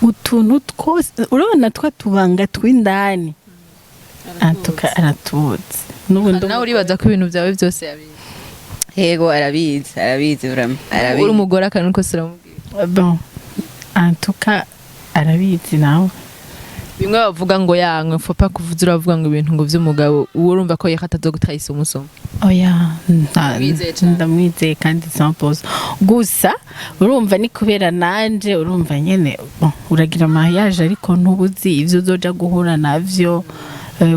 utuntu twose urabona twa tubanga tw'indani antuka aratuzi n'ubundi. Nawe uribaza ko ibintu byawe byose yabizi? Yego, arabizi, arabizi vraiment, Uri arabizi. umugore akantu kose uramubwira? Bon, antuka arabizi nawe. Bimwe bavuga ngo yanywe fopa kuvuza, uravuga ngo ibintu ngo vy'umugabo uwo urumva ko yeka atazogutahisa umusoma. Oya, Wizeye cane. Ndamwizeye kandi 100%. Gusa urumva ni kubera nanje urumva nyene, bon, uragira mariage ariko ntubuzi ivyo uzoja guhura navyo.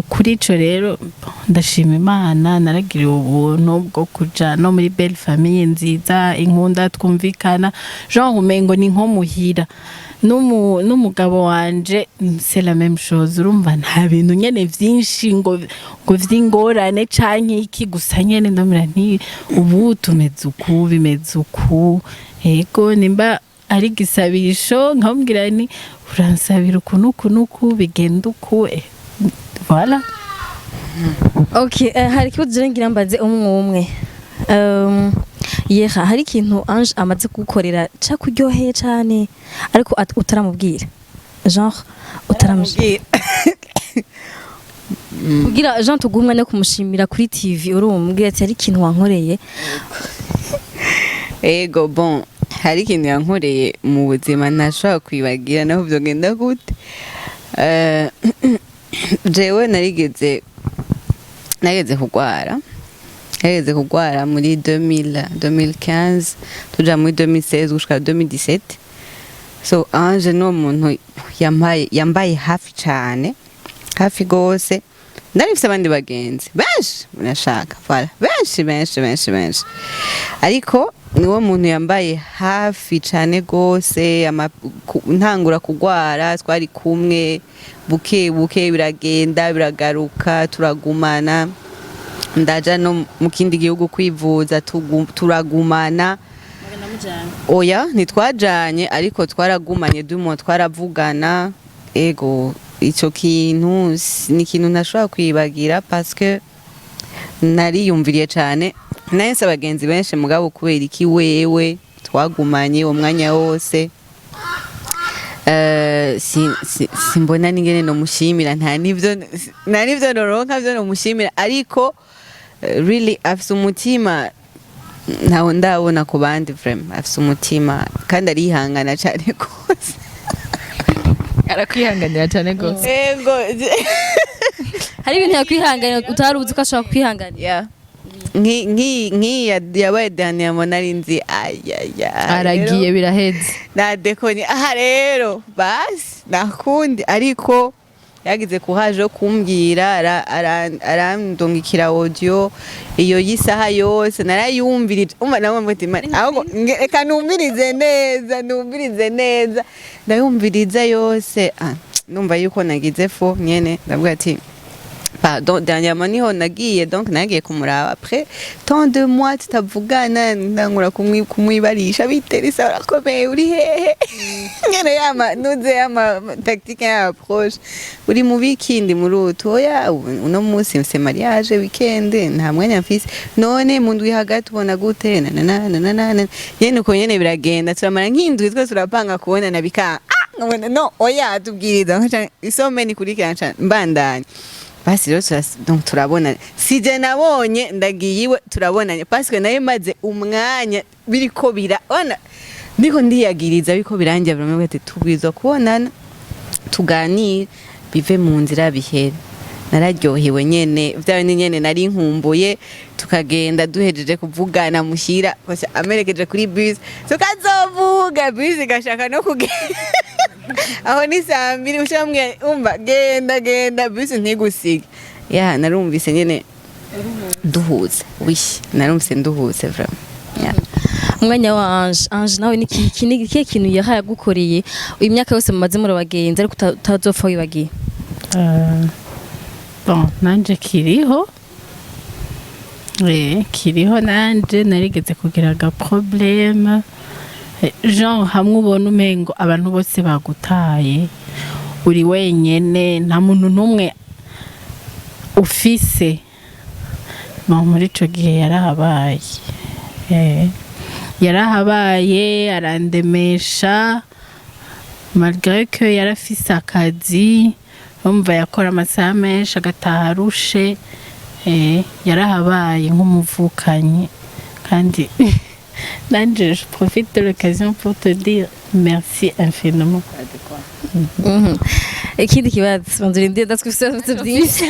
Kuri ico rero, bon, ndashima Imana naragiriwe ubuntu bwo kuja no muri belle famille nziza inkunda twumvikana, genre umengo ni nko muhira. N'umugabo wanje, c'est la même chose. Urumva nta bintu nyene vyinshi ngo vy'ingorane canke iki, gusa nyene ndamira nti ubu tumeze uku, bimeze uku. Ego, nimba ari gisabisho nkamubwira ni uransabira uku n'uku n'uku bigenda uku, voilà. Okay, hari ikibazo je ngira mbaze umwe umwe. Yeha, hari ikintu Ange amaze kugukorera cakuryoheye cane ariko utaramubwira, genre utaramubwira, kugira Jean tuguhe umwanya wo kumushimira kuri TV, urumubwira ati hari ikintu wankoreye? Ego, bon, hari ikintu yankoreye mu buzima ntashobora kwibagira naho vyogenda gute. Jewe narigeze kugwara muri 2000 2015 tuja muri 2016 gushika 2017. So Ange ni umuntu yambaye hafi cane, hafi gose. Ndari mfise abandi bagenzi benshi nashaka, voilà, benshi benshi benshi benshi, ariko niwo muntu yambaye hafi cane gose. Ntangura kugwara twari kumwe, buke buke biragenda biragaruka, turagumana. Ndaja no mu kindi gihugu kwivuza, turagumana. Oya, ntitwajanye ariko twaragumanye, dumo twaravugana. Ego, ico kintu ni ikintu ntashobora kwibagira parce que nariyumviriye cane. Nahise abagenzi benshi mugabo kubera iki wewe twagumanye uwo mwanya wose? Simbona n'ingene nomushimira, nta nivyo noronka vyo nomushimira, ariko really afise umutima ntawo ndabona ku bandi. Vraiment afise umutima kandi arihangana cane gose. Arakwihanganira cyane gose. Ego. Hari ibintu yakwihanganira utari uzi ko ashobora kwihanganira. Yeah. Nki yabaye dernièrement, nari nzi ayaya Aragiye, biraheze. Nadekoni aha rero basi nakundi, ariko yagize courage yo kumbwira, arandungikira audio iyo y'isaha yose, narayumvirije. Umva nawe mvuga ati: "Imana, ahubwo reka numvirize neza, numvirize neza." Ndayumviriza yose. Ah, numva yuko nagize fo nyene, ndavuga ati: "Pardon." Dernièrement niho nagiye, donc nagiye kumuraba après tant de mois tutavugana, ndangura kumwibarisha: "Biterisa, urakomeye? Uri hehe?" Nyene yama nuze yama tactique ya approche: "Uri mu biki?" "Ndi muri utu." "Oya, uno munsi mfise mariage weekend, nta mwanya mfise." "None mu ndwi hagati ubona gute?" Na na na na na na nyene uko nyene biragenda, turamara nk'indwi twese turapanga kubonana, bika ah nkabona no oya, tubwiriza nkaca isome nikurikirana nca mbandanya. Basi rero donc turabonana, sije nabonye ndagiye iwe, turabonanye parce que nayo maze umwanya biriko bira ona ndiko ndiyagiriza, biriko birangira vraiment, ati tubwirizwa kubonana tuganire bive mu nzira bihere. Nararyohewe nyene, vya bindi nyene nari nkumbuye. Tukagenda, duhejeje kuvugana muhira, gusa amerekeje kuri bus, tukazovuga bus igashaka no kugenda. Aho ni saa 2, ushamwe umva: "Genda, genda, bus ntigusige." Ya, narumvise nyene nduhutse. Oui, narumvise nduhutse vraiment. Yeah. Umwanya wa Ange. Ange, nawe ni ikihe kintu yahaye agukoreye iyi myaka yose mumaze muri abagenzi, ariko utazopfa wibagiye? Bon, nanje kiriho, kiriho. Nanje narigeze kugira aga problème, genre hamwe ubona umengo abantu bose bagutaye, uri wenyene, nta muntu n'umwe ufise. Bon, muri ico gihe yarahabaye, yarahabaye arandemesha, malgré que yarafise akazi, urumva yakora amasaha menshi agataha arushe. Yarahabaye nk'umuvukanyi, kandi nanje je profite de l'occasion pour te dire merci infiniment. Ikindi kibazo, banza urindire, ndatwifise ibibazo byinshi.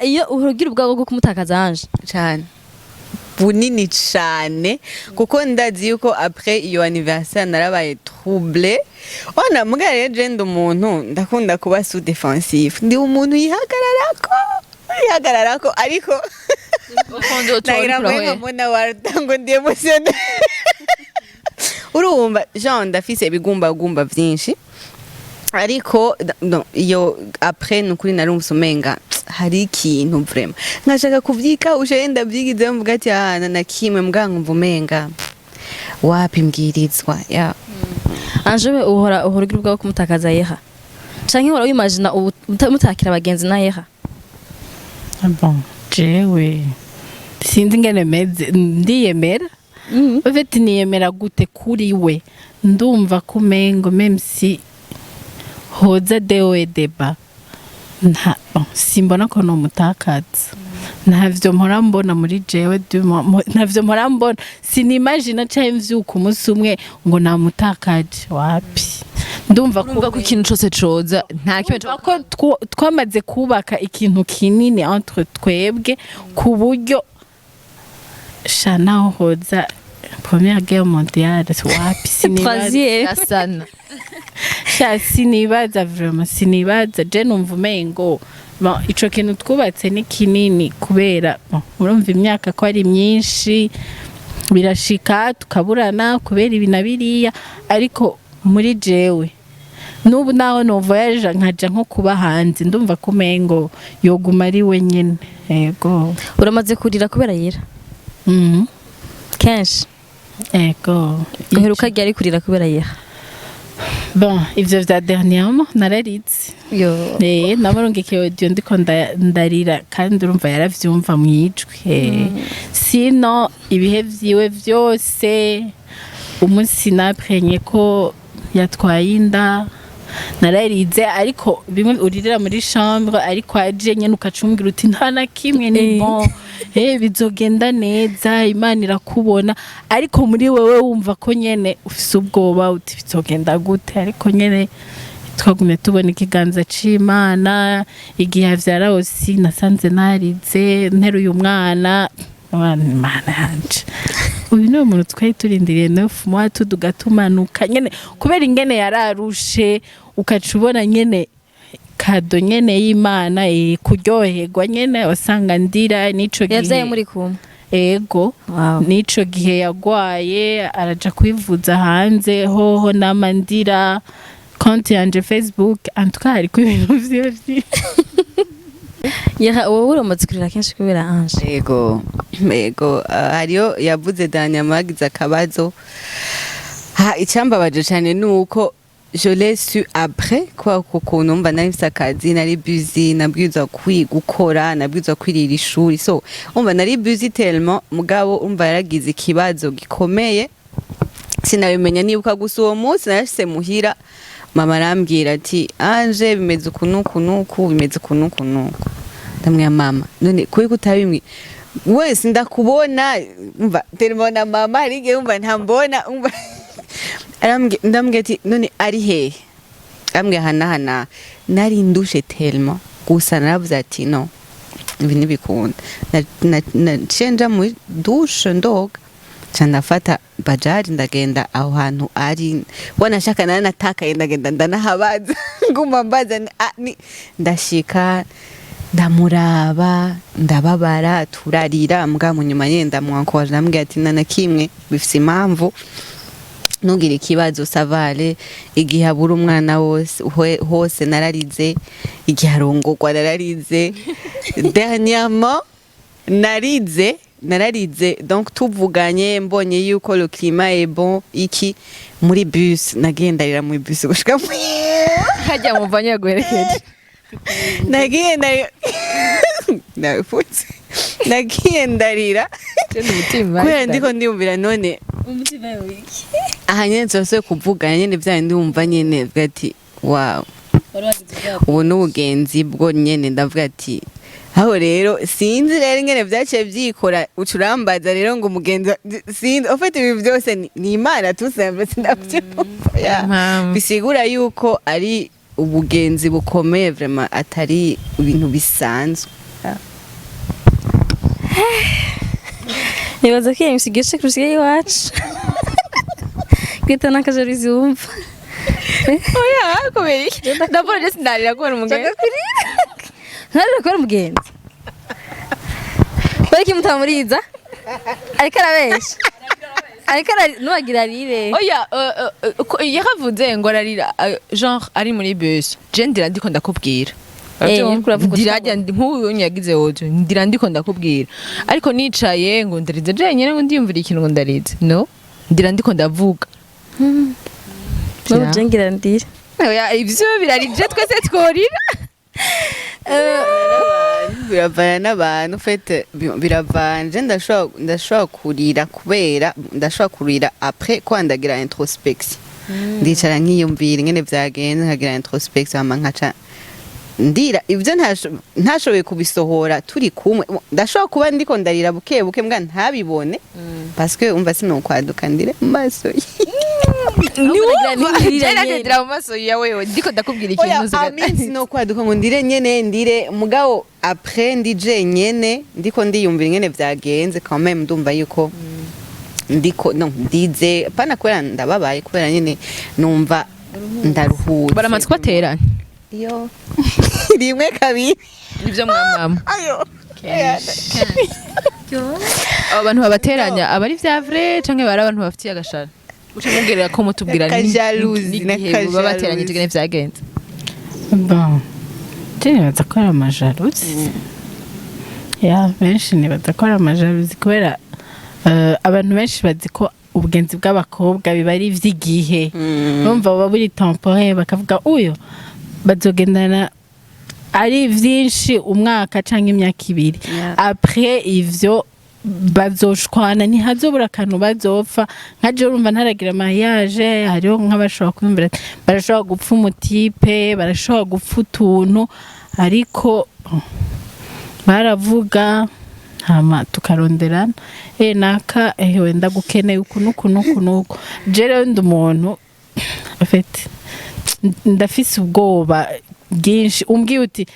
Iyo ugira ubwoba bwo kumutakaza Ange? Cyane, bunini cyane, kuko ndazi yuko après iyo anniversaire narabaye troublé. Ona mbwa rero je ndi umuntu ndakunda kuba sous défensif, ndi umuntu yihagararako, ariko nagira ngo nkabona warda ngo ndi émotionnel. Urumva Jean, ndafise ibigumbagumba vyinshi, ariko no, iyo après nukuri narumvise umenga hari ikintu vraiment nkashaka kuvyika ushaye, ndavyigize mvuga ati ah na kimwe, mbwa nkumva umenga wapi mbwirizwa ya. Ange, we uhora ugira ubwoba bwo kumutakaza Yeha, canke uhora wimagina ubu mutakira abagenzi na Yeha? Bon, jewe sinzi ingene meze, ndiyemera. En fait niyemera gute kuri we, ndumva ko umengo même si hoza dewe deba nta, bon, simbona ko nomutakaza. Ntavyo mpora mbona muri jewe, ntavyo mpora mbona, sinimagina canke mvyuka umunsi umwe ngo namutakaje, wapi. Ndumva ko Urumva ko ikintu cose coza nta kimwe. Urumva ko twamaze kubaka ikintu kinini entre twebwe, ku buryo sha naho hoza première guerre mondiale, wapi, sinibaza. Troisième. Asana. Sha sinibaza vraiment, sinibaza. Je numva umengo bon, ico kintu twubatse ni kinini kubera bon, urumva imyaka ko ari myinshi, birashika tukaburana kubera ibi na biriya, ariko muri jewe n'ubu naho no voyage nkaja nko kuba hanze, ndumva ko umengo yoguma ari we nyene, yego. Uramaze kurira kubera Yera? Mhm. Kenshi? Yego. Uheruka ryari kurira kubera Yera? Bon, ivyo vya dernièrement nararitse. Yo. Namurungikiye audio ndiko ndarira, kandi urumva yaravyumva mwijwi. Sino ibihe vyiwe vyose. Umunsi naprenye ko yatwaye inda nararize, ariko bimwe uririra muri chambre, ariko aje nyene ukacumbwira uti nta na kimwe, ni bon, bizogenda neza, Imana irakubona, ariko muri wewe wumva ko nyene ufise ubwoba uti bizogenda gute? Ariko nyene twagumye tubona ikiganza c'Imana. Igihe avyara osi nasanze narize nteruye umwana. Imana yanje, uyu niwe muntu twari turindiriye 9 mois, tuduga tumanuka nyene kubera ingene yararushe, ukaca ubona nyene cadeau nyene y'Imana, kuryoherwa nyene wasanga ndira n'ico gihe. Yavyaye muri kumwe? Ego. Wow. N'ico gihe yagwaye araja kwivuza hanze hoho nama ndira konti yanje Facebook, en tout cas hariko ibintu vyiwe vyinshi. Yera, wowe uramaze kurira kenshi kubera Ange? Ego, hariyo yavuze Danyama yagize akabazo. Ha, icyambabaje cyane ni uko je l'ai su après kwa kuko numva nari mfise akazi, nari busy, nabwirizwa gukora, nabwirizwa kwirira ishuri, so umva nari busy tellement. Mugabo umva yaragize ikibazo gikomeye, sinabimenya. Nibuka gusa uwo munsi narashitse muhira, mama arambwira ati: "Anje bimeze uku nuku nuku, bimeze uku nuku nuku." Ndamwira: "Mama, none kuki kutabimwe wese ndakubona?" Umva telefone mama hari igihe umva ntambona, umva ndamubwira ati: "None ari hehe?" Arambwira aha n'aha n'aha. Nari ndushe tellement, gusa naravuze ati: "No, ibi ntibikunda." Naciye nja muri douche ndoga, nca ndafata bajaji ndagenda aho hantu ari. Wanashaka naranatakaye, ndagenda ndanahabaza, nguma mbaza ndashika ndamuraba, ndababara, turarira. Mbwa mu nyuma nyene ndamwankoje, ndamubwira ati: "Nta na kimwe, bifise impamvu, ntugire ikibazo, ça va aller." Igihe abura umwana wose hose nararize, igihe arongorwa nararize, dernièrement narize, nararize. Donc tuvuganye, mbonye yuko le climat est bon, iki muri bus nagendarira muri bus gushika Hajya muvanye yaguherekeje. Nagiye ndarira, ndabipfutse, nagiye ndarira umutima. Kubera ndiko ndiyumvira none Umutima wiki? Aha nyene turasubiye kuvugana nyene vya ndumva nyene vuga ati: "Wow." Wari wagize ubwoba. Ubu n'ubugenzi bwo nyene ndavuga ati aho rero sinzi rero ingene vyaciye vyikora, uca urambaza rero ngo umugenzi sinzi. En fait ibi byose ni Imana tusembe, sindavyumva. Yeah. Impamvu. Bisigura yuko ari ubugenzi bukomeye vraiment, atari ibintu bisanzwe. Yeah. Nibaza ko iyo misigishe kurusha iwacu kwita n'akajaruzi wumva. Oya, kubera iki? Ndabona je sindarira kubera umugenzi. Ntarira kubera umugenzi. Bariki mutamuriza ariko arabesha, ariko nuwagira arire. Oya, yaravuze ngo ararira, genre ari muri bus, je ndira ndiko ndakubwira. Uriko uravuga. Ndira hajya nk'uyu yagize audio, ndira ndiko ndakubwira, ariko nicaye ngo ndarize jenyine ngo ndiyumvira ikintu ngo ndarize, no ndira ndiko ndavuga. N'ubu je ngira ndire. Oya, ivyo birarije twese tworira. Biravana n'abantu en fait, biravana. Je ndashobora kurira kubera ndashobora kurira après ko ndagira introspection, ndicara nkiyumvira ingene vyagenze, nkagira introspection, hama nkaca ndira ibyo ntashoboye kubisohora turi kumwe. Ndashobora kuba ndiko ndarira buke buke mbwa ntabibone, parce que umva sinokwaduka ndire mu maso ye. Niwumva ntirira je nyene. ndira mu maso yawe ndiko ndakubwira Oya, ikintu. Amin, sinokwaduka ngo ndire nyene ndire, mugabo après ndi jenyene ndiko ndiyumvira ingene vyagenze, quand même ndumva yuko ndiko no ndize pana kubera ndababaye, kubera nyene numva ndaruhutse. Baramaze kubateranya? Iyo rimwe, kabiri. Nivyo mwamama. Ayo. Abo bantu babateranya aba ari vya vrai canke bari abantu bafitiye agashara uca mubwirira ko mutubwira N'akajalousie, n'igihe n'akajalousie. babateranyije ingene vyagenze? Bon, je nibaza ko ari amajalousie ya benshi, nibaza ko ari amajalousie kubera abantu benshi bazi ko ubugenzi bw'abakobwa biba ari ivy'igihe, urumva buba buri temporaire, bakavuga uyo bazogendana ari vyinshi umwaka canke imyaka 2. Yeah. Après ivyo Bazoshwana, ntihazobura akantu bazopfa. Nka jewe, urumva ntaragira mariage, hariho nk'abashobora kwiyumvira ati, barashobora gupfa umu type, barashobora gupfa utuntu, ariko baravuga, hama tukaronderana, naka, wenda gukeneye uku nuku nuku nuku. Je rero ndi umuntu, en fait, ndafise ubwoba bwinshi. Umbwiye uti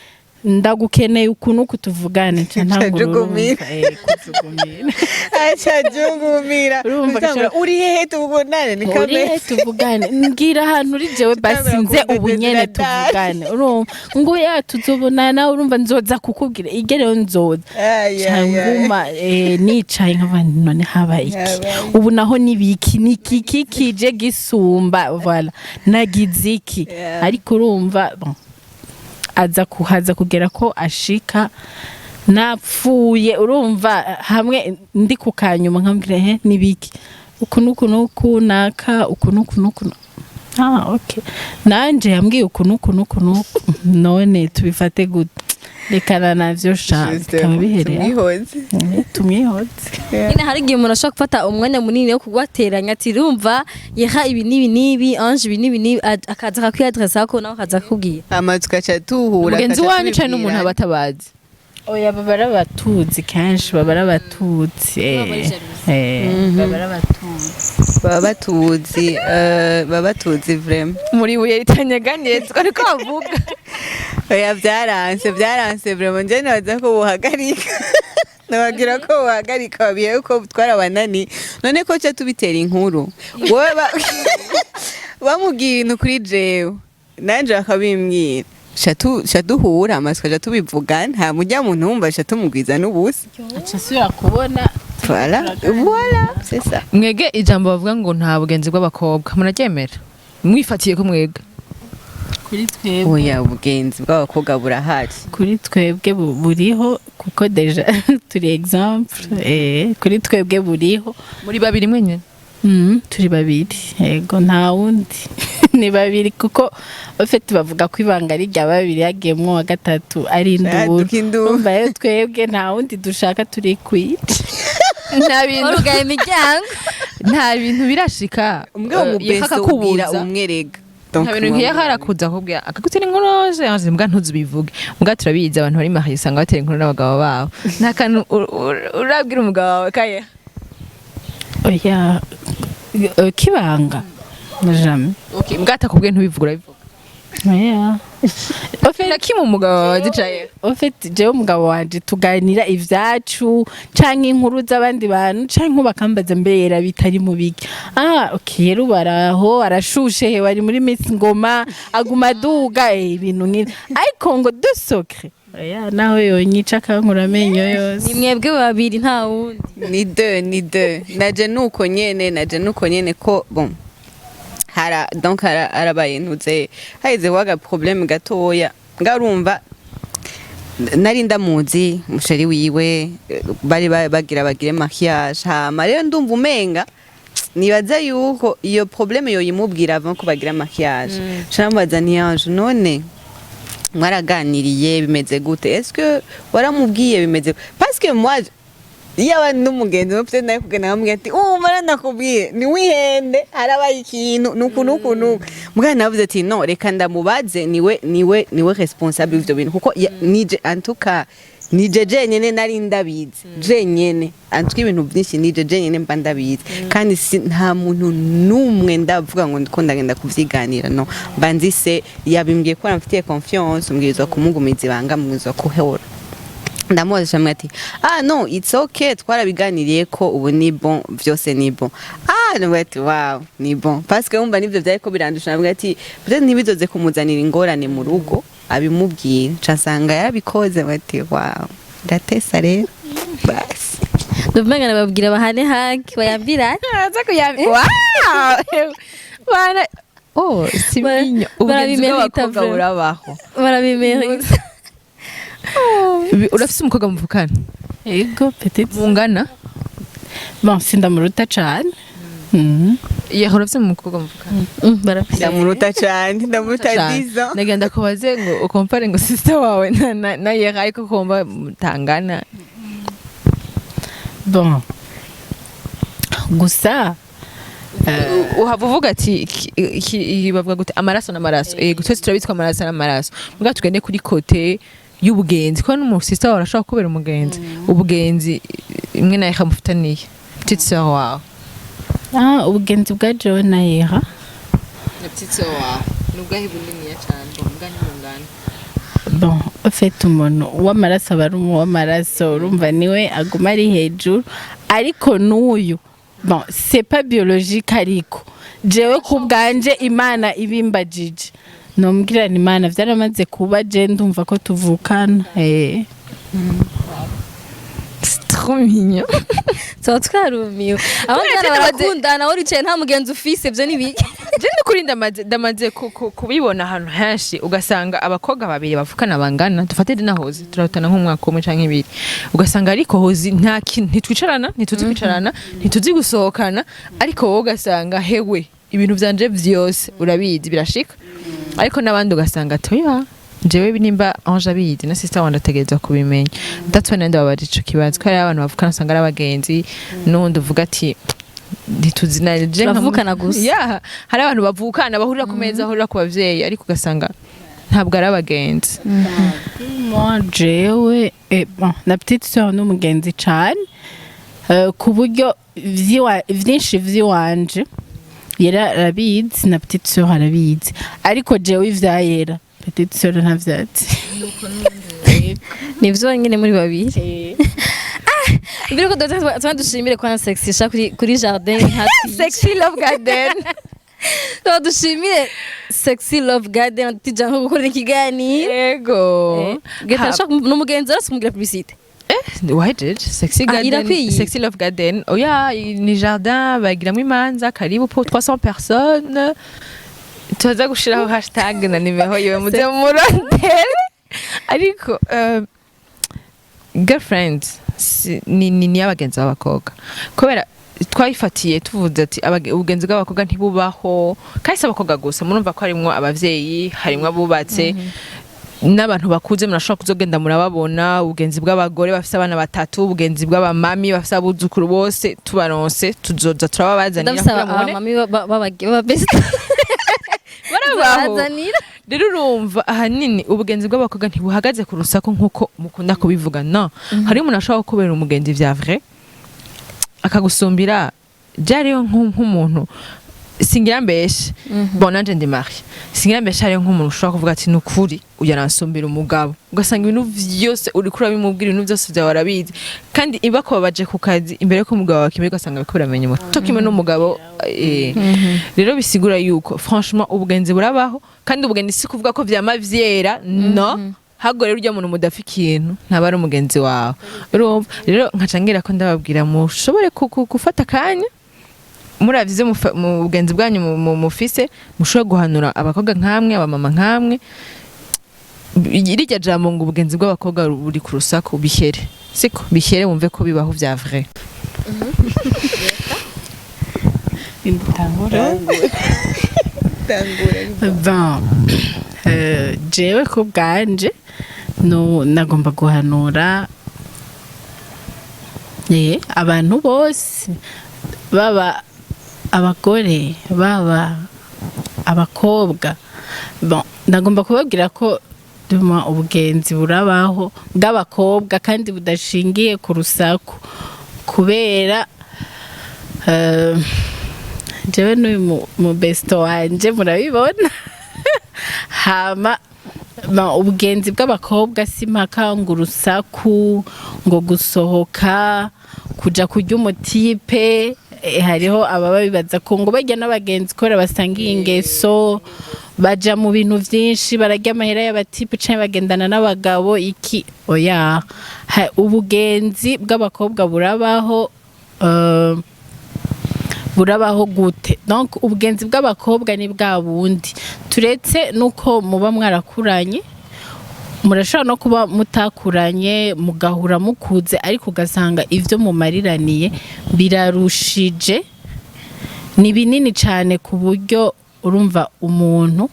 ndagukeneye uku nuku tuvugane, nca ntangura Njugumira. urumva, kujugumira. Aca jugumira. Urumva. Utangura, uri hehe tubonane? Ni Uri he? kameze. Tuvugane, mbwira ahantu uri, jewe basi Tutangura nze ubu nyene kumudedera. tuvugane. Urumva ngo ya tuzobonana, urumva nzoza kukubwira igereyo nzoza. Ay, ay, ay. Nguma nicaye nkavuga nti none haba iki? Habaye. Ubu naho nibiki niki kikije gisumba? Voilà, nagize iki? Ariko urumva, bon, aza kuhaza kugera ko ashika napfuye. Urumva hamwe ndi ku kanyuma nkambwira he nibiki uku nuku nuku naka uku nuku nuku. Ah, okay, nanje yambwiye uku nuku nuku nuku, none tubifate gute? Rekana navyo sha, bikaba bihereye aho. Tumwihoze. Tumwihoze. Nyine hari igihe umuntu ashobora gufata umwanya munini wo kuguteranya ati rumva yeha ibi n'ibi n'ibi, Ange ibi n'ibi n'ibi, akaza akakwiyadresa ko nawe akaza akakubwira. Hama tugaca tuhura. Mugenzi akaca wanyu canke n'umuntu tubibwirana. aba atabazi? Oya, baba ari abatutsi, kenshi baba ari abatutsi, baba ari abatutsi. Baba batuzi, baba batuzi vraiment. Muri buye ritanyeganyezwa, ariko bavuga. Oya, byaranse, byaranse vraiment. Njye nibaza ko buhagarika, nababwira ko buhagarika, babiye ko twarabanani. None ko cyo tubitera inkuru, wowe bamubwiye ibintu kuri jewe, nanje bakabimbwira, sha duhura hama tukaja tubivuga, nta mujya muntu wumva, sha tumugwiza n'ubusa. Aca asubira kubona. Voilà, voilà, c'est ça. Mwege ijambo bavuga ngo nta bugenzi bw'abakobwa, muraryemera mwifatiye ko mwega? Kuri twebwe Oya, ubugenzi bw'abakobwa burahari. Kuri twebwe buriho, kuko déjà turi exemple, kuri twebwe buriho. Muri babiri mwenyine? Turi babiri, yego, nta wundi, ni babiri, kuko bafite bavuga ko ibanga ari rya babiri, yagiyemwo wa gatatu ari induru. Yaduka induru. Urumva rero twebwe nta wundi dushaka, turi kwica. Nta bintu Warugaye imiryango. Nta bintu birashika Umwe mu yeka besto ubwira akakubuza? Umwe rega. Nta bintu nk'iyo harakuza akubwira akagutera inkuru yose yanze, mbwa ntuzibivuge. Mbwa turabizi, abantu bari mariés usanga batera inkuru n'abagabo babo. Nta kantu urabwira umugabo wawe kaye? Oya, kibanga jamais. Okay, mbwa atakubwiye ntubivuge, urabivuga? Oya. Na kimwe umugabo wawe azicaye? En fait, jewe umugabo wanje tuganira ivyacu canke inkuru z'abandi bantu, canke bakambaza mbere bitari mu biki. Ah, okay, rero baraho arashushe, he wari muri Miss Ngoma aguma aduga, ibintu nk'ivyo, ariko ngo de secret, oya, naho yonyica akankura amenyo yose. Ni mwebwe babiri, nta wundi? Ni deux, ni deux. Naje nuko nyene, naje nuko nyene ko bon hara donc hara harabaye ntuze haheze waga problème gatoya, ngarumva nari ndamuzi umu chéri wiwe, bari bagira bagire mariage. Hama rero ndumva umenga nibaza yuko iyo problème yoyimubwira avant ko bagira mariage. Camubaza nti: "None mwaraganiriye, bimeze gute? Est-ce que waramubwiye bimeze?" Parce que moi yaba n'umugenzi we, peut-être nawe kugenda nkamubwira ati: "Oh, mara nakubwiye niwihende, harabaye ikintu nuku nuku nuku." Mugana navuze ati: "No, reka ndamubaze, niwe responsable w'ivyo bintu," kuko nije, en tout cas nije jenyene nari ndabizi jenyene. En tout cas ibintu byinshi nije jenyene mba ndabizi, kandi si, nta muntu n'umwe ndavuga ngo ndiko ndagenda kuvyiganira. No mba nzi se yabimbwiye ko aramfitiye confiance, mbwirizwa kumugumiza ibanga, mbwirizwa kuhora ndamubaza shamwe ati: "Ah non, it's okay, twarabiganiriye ko ubu ni bon, vyose ni bon." Ah, ndavuga ati: "Wow, ni bon," parce que wumva nivyo vyariko birandusha. Ndavuga ati peut-être ntibizoze kumuzanira ingorane mu rugo abimubwira, nca nsanga yarabikoze. Bati: "Wow, ndatesa rero basi." Ndavuga nababwira bahane haki bayambira. Araza kuyambira. Wow! Bana oh, si mignon. Ubugenzi Barabimerita bw'abakobwa vraiment. burabaho. Barabimerita. Urafise umukobwa muvukana? Ego, peut-être. Mungana? Bon, sindamuruta cane. Yeho, urafise umukobwa muvukana? Barafise. Ndamuruta cane, ndamuruta 10 ans. Nagenda kubaze ngo ukompare ngo sister wawe na Yera, ariko kumva mutangana. Bon, gusa Uhava uvuga ati bavuga gute, amaraso n'amaraso. Yego, twese turabitwa amaraso n'amaraso. Muga tugende kuri côté y'ubugenzi, ko n'umusista wawe arashobora kubera umugenzi, ubugenzi imwe naye kamufitaniye petite sœur wawe. Ah, ubugenzi bwa jewe na Yera? Na petite sœur wawe nubwahe buniniya cyane? Bon, mbwa ntibungana. Bon, ufite umuntu w'amaraso aba ari uw'amaraso, urumva niwe aguma ari hejuru. Ariko n'uyu, bon, c'est pas biologique, ariko jewe ku bwanje Imana ibimbajije nombwira ni Imana vyaramaze kuba, je ndumva ko tuvukana. C'est trop mignon. Tuba twarumiwe, abandi bana barakundana, wowe uricaye nta mugenzi ufise, ivyo ni biki? Je nukuri ndamaze kubibona ahantu henshi, ugasanga abakobwa babiri bavukana bangana, dufate na Hozi, turarutana nk'umwaka umwe canke ibiri, ugasanga ariko Hozi nta kintu, ntitwicarana, ntituzi kwicarana, ntituzi gusohokana, ariko wowe ugasanga hewe ibintu vyanje vyose urabizi. Birashika. Ariko n'abandi ugasanga toya, jewe nimba Ange abizi na sister wanje ategerezwa kubimenya. That's why nandi babaje ico kibazo, ko hariho abantu bavukana usanga ari abagenzi, n'uwundi uvuga ati ntituzinanye je Turavukana gusa. Yeah, hari abantu bavukana, bahurira ku meza, bahurira ku bavyeyi, ariko ugasanga ntabwo ari abagenzi. Moi jewe, bon, na petite sœur n'umugenzi cane, ku buryo vyinshi vy'iwanje Yera arabizi, na petite sœur arabizi, ariko jewe ivya Yera petite sœur ntavyazi. Nivyo nyine muri babiri. Mbere ko tuba dushimire kwa Sexy sha kuri jardin hafi. Sexy Love Garden. Tuba dushimire Sexy Love Garden tija nko gukorera ikiganiro. Yego. Geta shaka n'umugenzi arasi kumugira publicité. Wahejeje Sexy Ah, Garden. irakwiye. Sexy Love Garden, oya, ni jardin bagiramwo imanza, karibu pour 300 personnes. Tuza gushiraho hashtag na nimero yiwe, muze murondere. Ariko girlfriend ni y'abagenzi b'abakobwa, kubera twayifatiye tuvuze ati ubugenzi bw'abakobwa ntibubaho, kandi si abakobwa gusa, murumva ko harimwo abavyeyi, harimwo abubatse n'abantu bakuze, murashobora kuzogenda murababona, ubugenzi bw'abagore bafise abana batatu, ubugenzi bw'abamami bafise abuzukuru, bose tubaronse tuzoza turababazanira ndabisaba kugira mubone. Abamami b'aba best Barabaho. Bazanira. Rero urumva ahanini ubugenzi bw'abakobwa ntibuhagaze ku rusaku nk'uko mukunda kubivuga. No hariho umuntu ashobora kukubera umugenzi vya vrai, akagusumbira byariyo, nk'umuntu, singira mbeshe, bon, nanje ndi mariée, singira mbeshe, hariyo nk'umuntu ushobora kuvuga ati nukuri uyu aransumbira umugabo, ugasanga ibintu vyose uriko urabimubwira, ibintu vyose vyawe arabizi, kandi iba baje ku kazi imbere yuko umugabo wawe akimenya, ugasanga biriko biramenya umuto kimwe n'umugabo. Rero bisigura yuko franchement ubugenzi burabaho, kandi ubugenzi si kuvuga ko vyama vyera, no ahubwo rero urya muntu mudafa ikintu ntaba ari umugenzi wawe. Urumva rero nkaca ngira ko ndababwira mushobore gufata akanya, muravye ivyo mu bugenzi bwanyu mufise, mushobore guhanura abakobwa nkamwe, abamama nkamwe, rirya jambo ngo ubugenzi bw'abakobwa buri ku rusaku bihere, siko bihere, wumve ko bibaho vya vrai. Nditangura. Bon, jewe ku bwanje no nagomba guhanura abantu bose, baba abagore, baba abakobwa, bon, nagomba kubabwira ko duma ubugenzi burabaho bw'abakobwa kandi budashingiye ku rusaku, kubera jewe n'uyu mu besto wanje murabibona. Hama ubugenzi bw'abakobwa si mpaka ngo urusaku, ngo gusohoka kuja kurya umutipe. Hariho ababa bibaza ko ngo bajya n'abagenzi kubera basangiye ingeso, baja mu bintu vyinshi, bararya amahera y'abatipe canke bagendana n'abagabo iki. Oya, ubugenzi bw'abakobwa burabaho. Burabaho gute? Donc ubugenzi bw'abakobwa ni bwa bundi, turetse nuko muba mwarakuranye, murashobora no kuba mutakuranye mugahura mukuze, ariko ugasanga ivyo mumariraniye birarushije, ni binini cyane, ku buryo urumva umuntu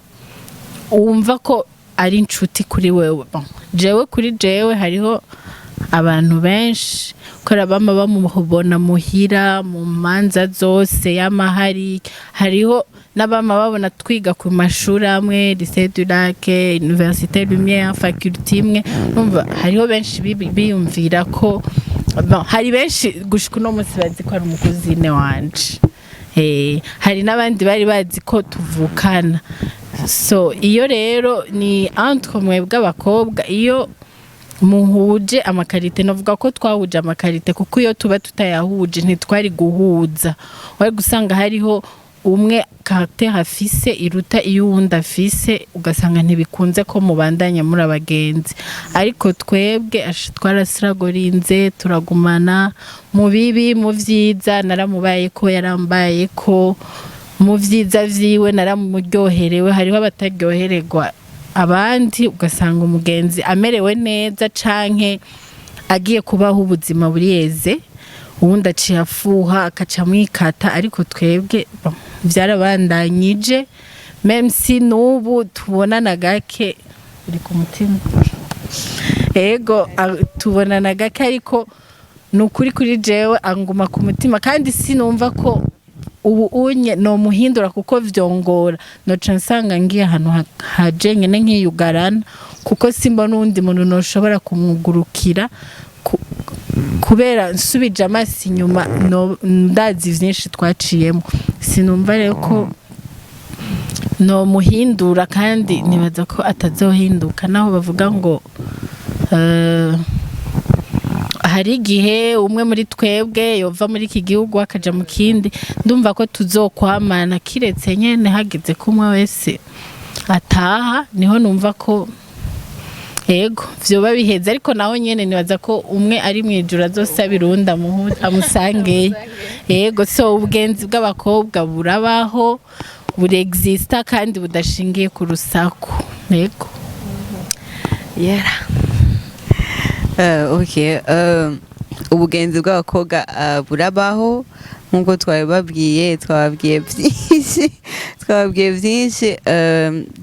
wumva ko ari inshuti kuri wewe. Bon, jewe kuri jewe hariho Abantu benshi kubera bama bamubona muhira, mu manza zose y'amahari. Hariho n'abama babona twiga ku mashuri amwe, Lycée du Lac, Université Lumière, faculté imwe. Urumva hariho benshi biyumvira ko, bon, hari benshi gushika uno munsi bazi ko ari umu cousine wanje. Hari n'abandi bari bazi ko tuvukana. So iyo rero ni entre mwebwe abakobwa, iyo muhuje ama qualités, novuga ko twahuje ama qualités, kuko iyo tuba tutayahuje ntitwari guhuza. Wari gusanga hariho umwe caractère afise iruta iyo uwundi afise, ugasanga ntibikunze ko mubandanya muri abagenzi. Ariko twebwe twarasiragorinze, turagumana mu bibi, mu vyiza. Naramubaye ko, yarambaye ko. Mu vyiza vyiwe naramuryoherewe. Hariho abataryohererwa abandi, ugasanga umugenzi amerewe neza canke agiye kubaho ubuzima buriyeze, uwundi aciye afuha, akaca amwikata. Ariko twebwe, bon, vyarabandanyije, même si n'ubu tubonana gake. Uri ku mutima, ego, tubonana gake, ariko ni ukuri kuri jewe anguma ku mutima. Kandi sinumva ko ubu unye nomuhindura, kuko vyongora, noca nsanga ngiye ahantu haje nyene nkiyugarana, kuko simbona uwundi muntu noshobora kumwugurukira, kubera nsubije amaso inyuma ndazi vyinshi twaciyemo. Sinumva rero ko nomuhindura, kandi nibaza ko atazohinduka, naho bavuga ngo hari igihe umwe muri twebwe yova muri iki gihugu akaja mu kindi. Ndumva ko tuzokwamana, kiretse nyene hageze ko umwe wese ataha, niho numva ko yego vyoba biheze. Ariko naho nyene nibaza ko umwe ari mw'ijuru azosabira uwundi amusangeyo. Yego, so ubugenzi bw'abakobwa burabaho, burexista kandi budashingiye ku rusaku, yego. Yera. Okay. Ubugenzi bw'abakobwa burabaho nk'uko twabibabwiye, twababwiye byinshi, twababwiye byinshi.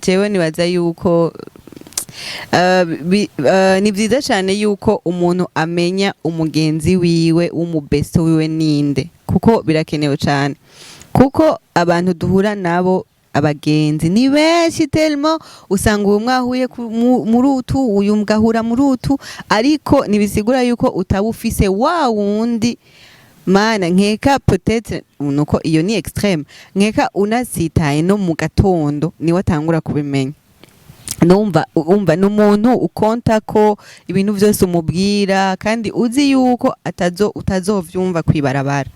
Jewe nibaza yuko ni byiza cyane yuko umuntu amenya umugenzi wiwe w'umubesto wiwe ninde, kuko birakenewe cyane, kuko abantu duhura nabo, abagenzi ni benshi tellement, usanga uyu mwahuye muri utu, uyu mugahura muri utu, ariko ntibisigura yuko utaba ufise wa wundi. Mana, nkeka peut-être nuko iyo ni extrême, nkeka unasitaye no mu gatondo niwe atangura kubimenya. Numva umva ni umuntu ukonta ko ibintu byose umubwira, kandi uzi yuko atazo utazovyumva kwibarabara.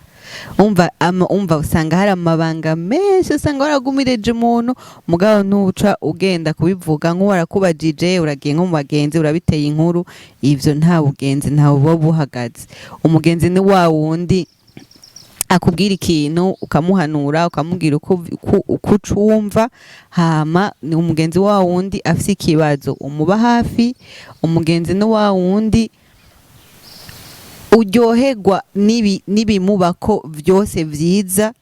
Umva umva usanga hari amabanga menshi, usanga waragumirije umuntu, mugabo ntuca ugenda kubivuga nk'uwarakubajije, uragiye nko mu bagenzi urabiteye inkuru. Ivyo nta bugenzi, ntawe buba buhagaze. Umugenzi ni wa wundi akubwira ikintu, ukamuhanura, ukamubwira uko ucumva. Hama ni umugenzi wa wundi afise ikibazo umuba hafi. Umugenzi ni wa wundi uryoherwa n'ibimubako vyose vyiza,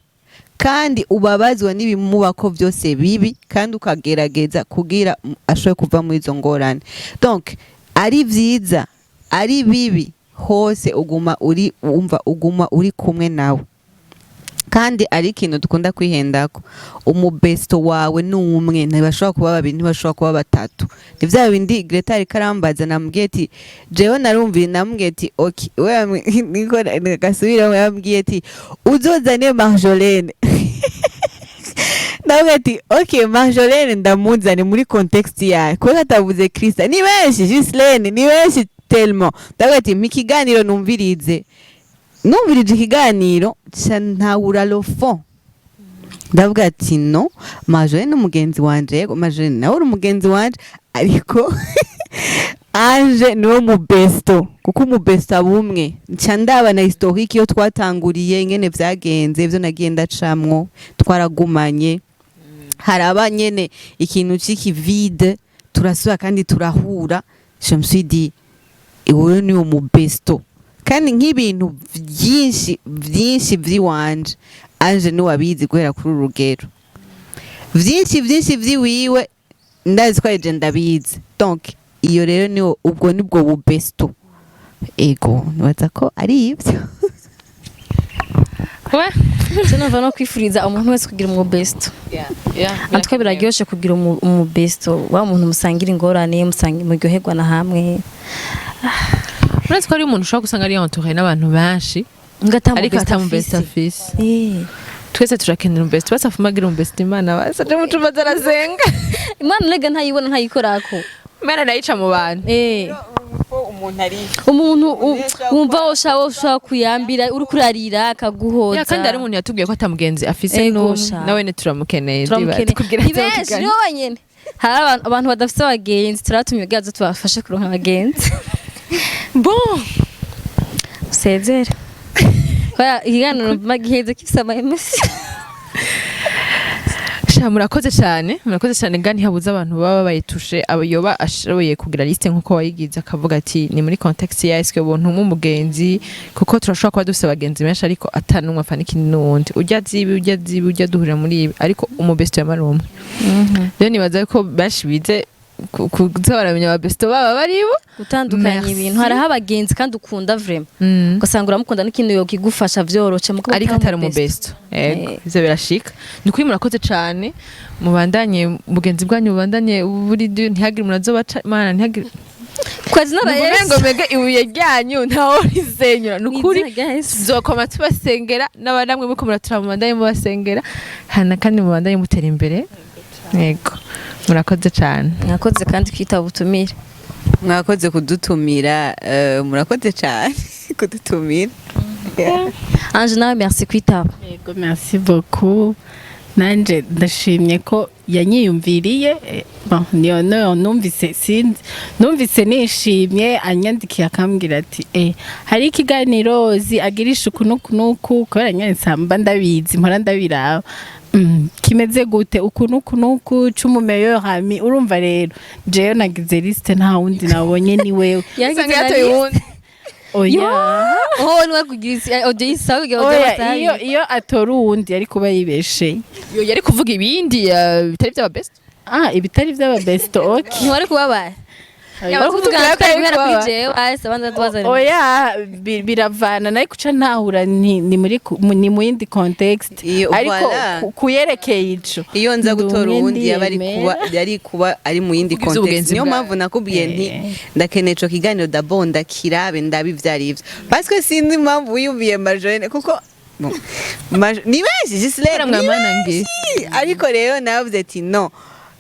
kandi ubabazwa n'ibimubako vyose bibi, kandi ukagerageza kugira ashobore kuva muri izo ngorane. Donc ari vyiza, ari bibi, hose uguma uri, umva, uguma uri kumwe nawe. Kandi ari ikintu dukunda kwihendako, umubesto wawe ni umwe, ntibashobora kuba babiri, ntibashobora kuba batatu. Ni vya bindi Greta ariko arambaza, namubwiye ati jewe narumviye, namubwiye ati okay, we niko gasubiramo, yambwiye ati uzozane Marjolaine. Ndavuga ati okay, Marjolaine ndamuzane muri contexte yawe, kubera atavuze Krista ni benshi, Gislaine ni benshi tellement. Ndavuga ati mpa ikiganiro numvirize. Numvirije ikiganiro ca ntawura le fond, ndavuga ati no, Marjolaine ni umugenzi wanje. Yego, Marjolaine nawe uri umugenzi wanje, ariko Ange niwe mu besto, kuko umubesto aba umwe. Nca ndaba na historique iyo twatanguriye, ingene vyagenze, ivyo nagiye ndacamwo, twaragumanye. Haraba nyene ikintu c'ikivide, turasubira kandi turahura. Je me suis dit uwo ni umubesto. Kandi nk'ibintu vyinshi vyinshi vy'iwanje, Ange niwe abizi guhera kuri uru rugero. Vyinshi vyinshi vy'iwiwe ndazi ko ari je ndabizi. Donc iyo rero niwo, ubwo nibwo bubesto. Ego, nibaza ko ari ivyo. Ouais. Je numva no kwifuriza umuntu wese kugira umubesto. Antwe biraryoshe kugira umubesto wa muntu musangira ingorane, musangira muryoherwa na hamwe. Uretse ko ari umuntu ushobora gusanga ari entouré n'abantu benshi, ngata ariko atamubesto afise. Twese turakenera umubesto. Basi afuma agira umubesto. Imana basi aje mu cumba arasenga. Imana rega ntayibona, ntayikorako. Imana nayica mu bantu. Umuntu ari Umuntu wumva woshaka kuyambira, uri kurarira akaguhoza. Ya, kandi hari umuntu yatubwiye ko atamugenzi afise Ego, n'umwe. sha. Nawe ne turamukeneye. Turamukeneye. Kugira Ni benshi, nibo bonyene. Hari abantu badafise abagenzi, turatumye kugira ngo tubafashe kuronka abagenzi. Bon. Usezere. Kubera ikiganiro magiheze gifise ama émotions. Sha, murakoze cyane, murakoze cyane. Nga ntihabuze abantu baba bayitushe, yoba ashoboye kugira liste nkuko wayigize, akavuga ati ni muri contexte ya est-ce que buntu umugenzi, kuko turashobora kuba dufise abagenzi benshi ariko atanumwe afana ikindi n'uwundi, ujya zibi, ujya zibi, ujya duhurira muri ibi, ariko umubesto yamara umwe. Rero nibaza ko benshi bize kuza baramenya ababesto baba baribo. Gutandukanya Merci. ibintu. Hariho abagenzi kandi ukunda vraiment, ugasanga uramukunda n'ikintu yokigufasha vyoroshe mugabo Ariko atari umubesto. Yego. Ivyo birashika. Ni ukuri, murakoze cane. Mubandanye ubugenzi bwanyu, bubandanye buri ntihagire umuntu azobaca. Mana, ntihagire Kwa zina la Nukuvuga Yesu. ngo mbega ibuye ryanyu ntawe risenyura. Ni ukuri. Mw'izina rya Yesu. Tuzokoma tubasengera n'abanamwe muko muratura, mubandanye mubasengera hana kandi mubandanye mutera imbere. Yego, murakoze cane. Mwakoze kandi kwitaba ubutumire. Mwakoze kudutumira, murakoze cyane kudutumira. Ange, nawe merci kwitaba. Yego, merci beaucoup. Nanje ndashimye ko yanyiyumviriye. Bon, niyo niyo numvise, sinzi, numvise nishimye anyandikiye akambwira ati hari ikiganiro zi agirisha uku n'uku n'uku, kubera nyene nsamba ndabizi, mpora ndabiraba. Kimeze gute uku n'uku n'uku c'umu meilleur ami. Urumva rero jewe nagize liste, nta wundi nabonye, ni wewe. Yagize Yatoye uwundi. Oya. Oh, niwe kugira audio isaha kugira audio Oya, amasaha iyo abiri. iyo atora uwundi yari kuba yibesheye. Yo yari kuvuga ibindi bitari by'aba best. Ah, ibitari by'aba best, okay. Ntiwari kubabaye. Wari Wari kutubwira kutubwira ko ko yari guhera kuri kubabara. jewe ahise abanza tubazanira. Oya, biravana nayo kuca ntahura ni muri ni mu yindi context. Iyo, ariko voilà. kuyerekeye ico Iyo nza gutora ndumwe uwundi yaba ari ndiyemera. kuba yari kuba ari mu yindi Kuvuga context. ivy'ubugenzi Niyo bwawe. mpamvu nakubwiye nti ndakeneye ico kiganiro d'abord ndakirabe, ndabe ivyo ari ivyo, parce que sinzi impamvu wiyumviye Marjolaine, kuko bon, ni benshi Gislaine, Kubera ni mwamana nge. benshi. Ariko rero navuze ati no,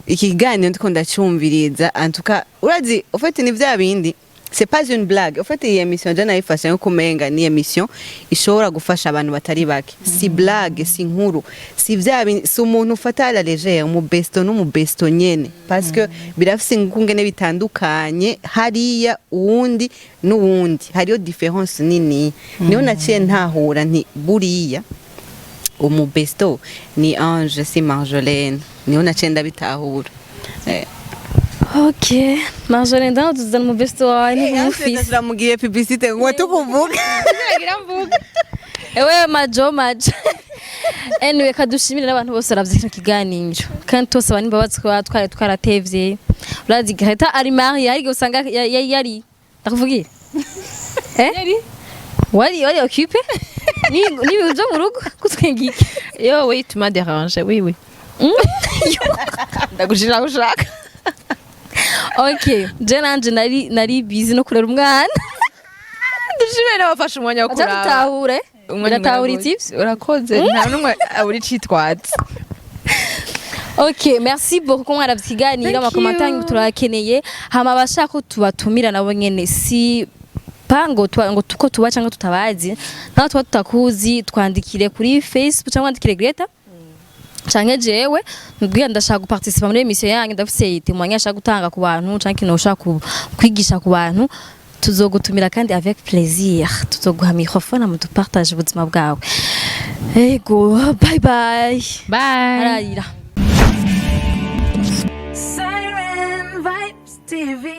iki kiganiro ndiko ndacumviriza, en tout cas urazi, au fait ni vya bindi, c'est pas une blague. Au fait iyi émission je nayifashe nko kumenga ni émission ishobora gufasha abantu batari bake. Si blague, si nkuru, si vya bindi, si umuntu ufata à la légère mu besto no mu besto nyene, parce que birafise ingungene bitandukanye hariya uwundi n'uwundi, hariyo différence nini. Niyo naciye ntahura nti buriya umubesto ni Ange, si Marjolaine. Niho naciye ndabitahura. Ok, Marjolaine, ndabona tuzana umubesto wawe ntimufise. Turamugiriye publicité ngo tukuvuge. Ewe majo majo. Anyway, kadushimire n'abantu bose baravye kino kiganiro. Kandi twose abantu imbabazi kuba twari twaratevye. Urazi Greta ari mariée, ariko usanga yari ndakuvugira. Eh? Yari Wari occupé? Ni ibintu byo mu rugo kutwenga iki? Yo, oui, tu m'as dérangé, oui, oui. Ndagushira aho ushaka. Ok, je nanje nari busy no kurera umwana. Dushimire n'abafashe umwanya wo Aja kuraba. dutahure. Umwanya Biratahura ungana gute? ivyo? Urakoze, nta n'umwe abura icitwaza. Ok, merci beaucoup ko mwaravye ikiganiro. Thank Amakomantangi you. turakeneye. Hama abashaka ko tubatumira nabo nyene, si pa ngo tuba, ngo tuko tuba cyangwa tutabazi, naho tuba tutakuzi, twandikire kuri Facebook cyangwa wandikire Greta canke jewe, mbwira ndashaka guparticipa muri émission yanyu, ndafise témoignage nshaka gutanga ku bantu canke ikintu ushaka kwigisha ku bantu. Tuzogutumira kandi avec plaisir, tuzoguha microphone mu dupartage ubuzima bwawe. Ego, bye bye. Bye. Ararira. Siren Vibes TV.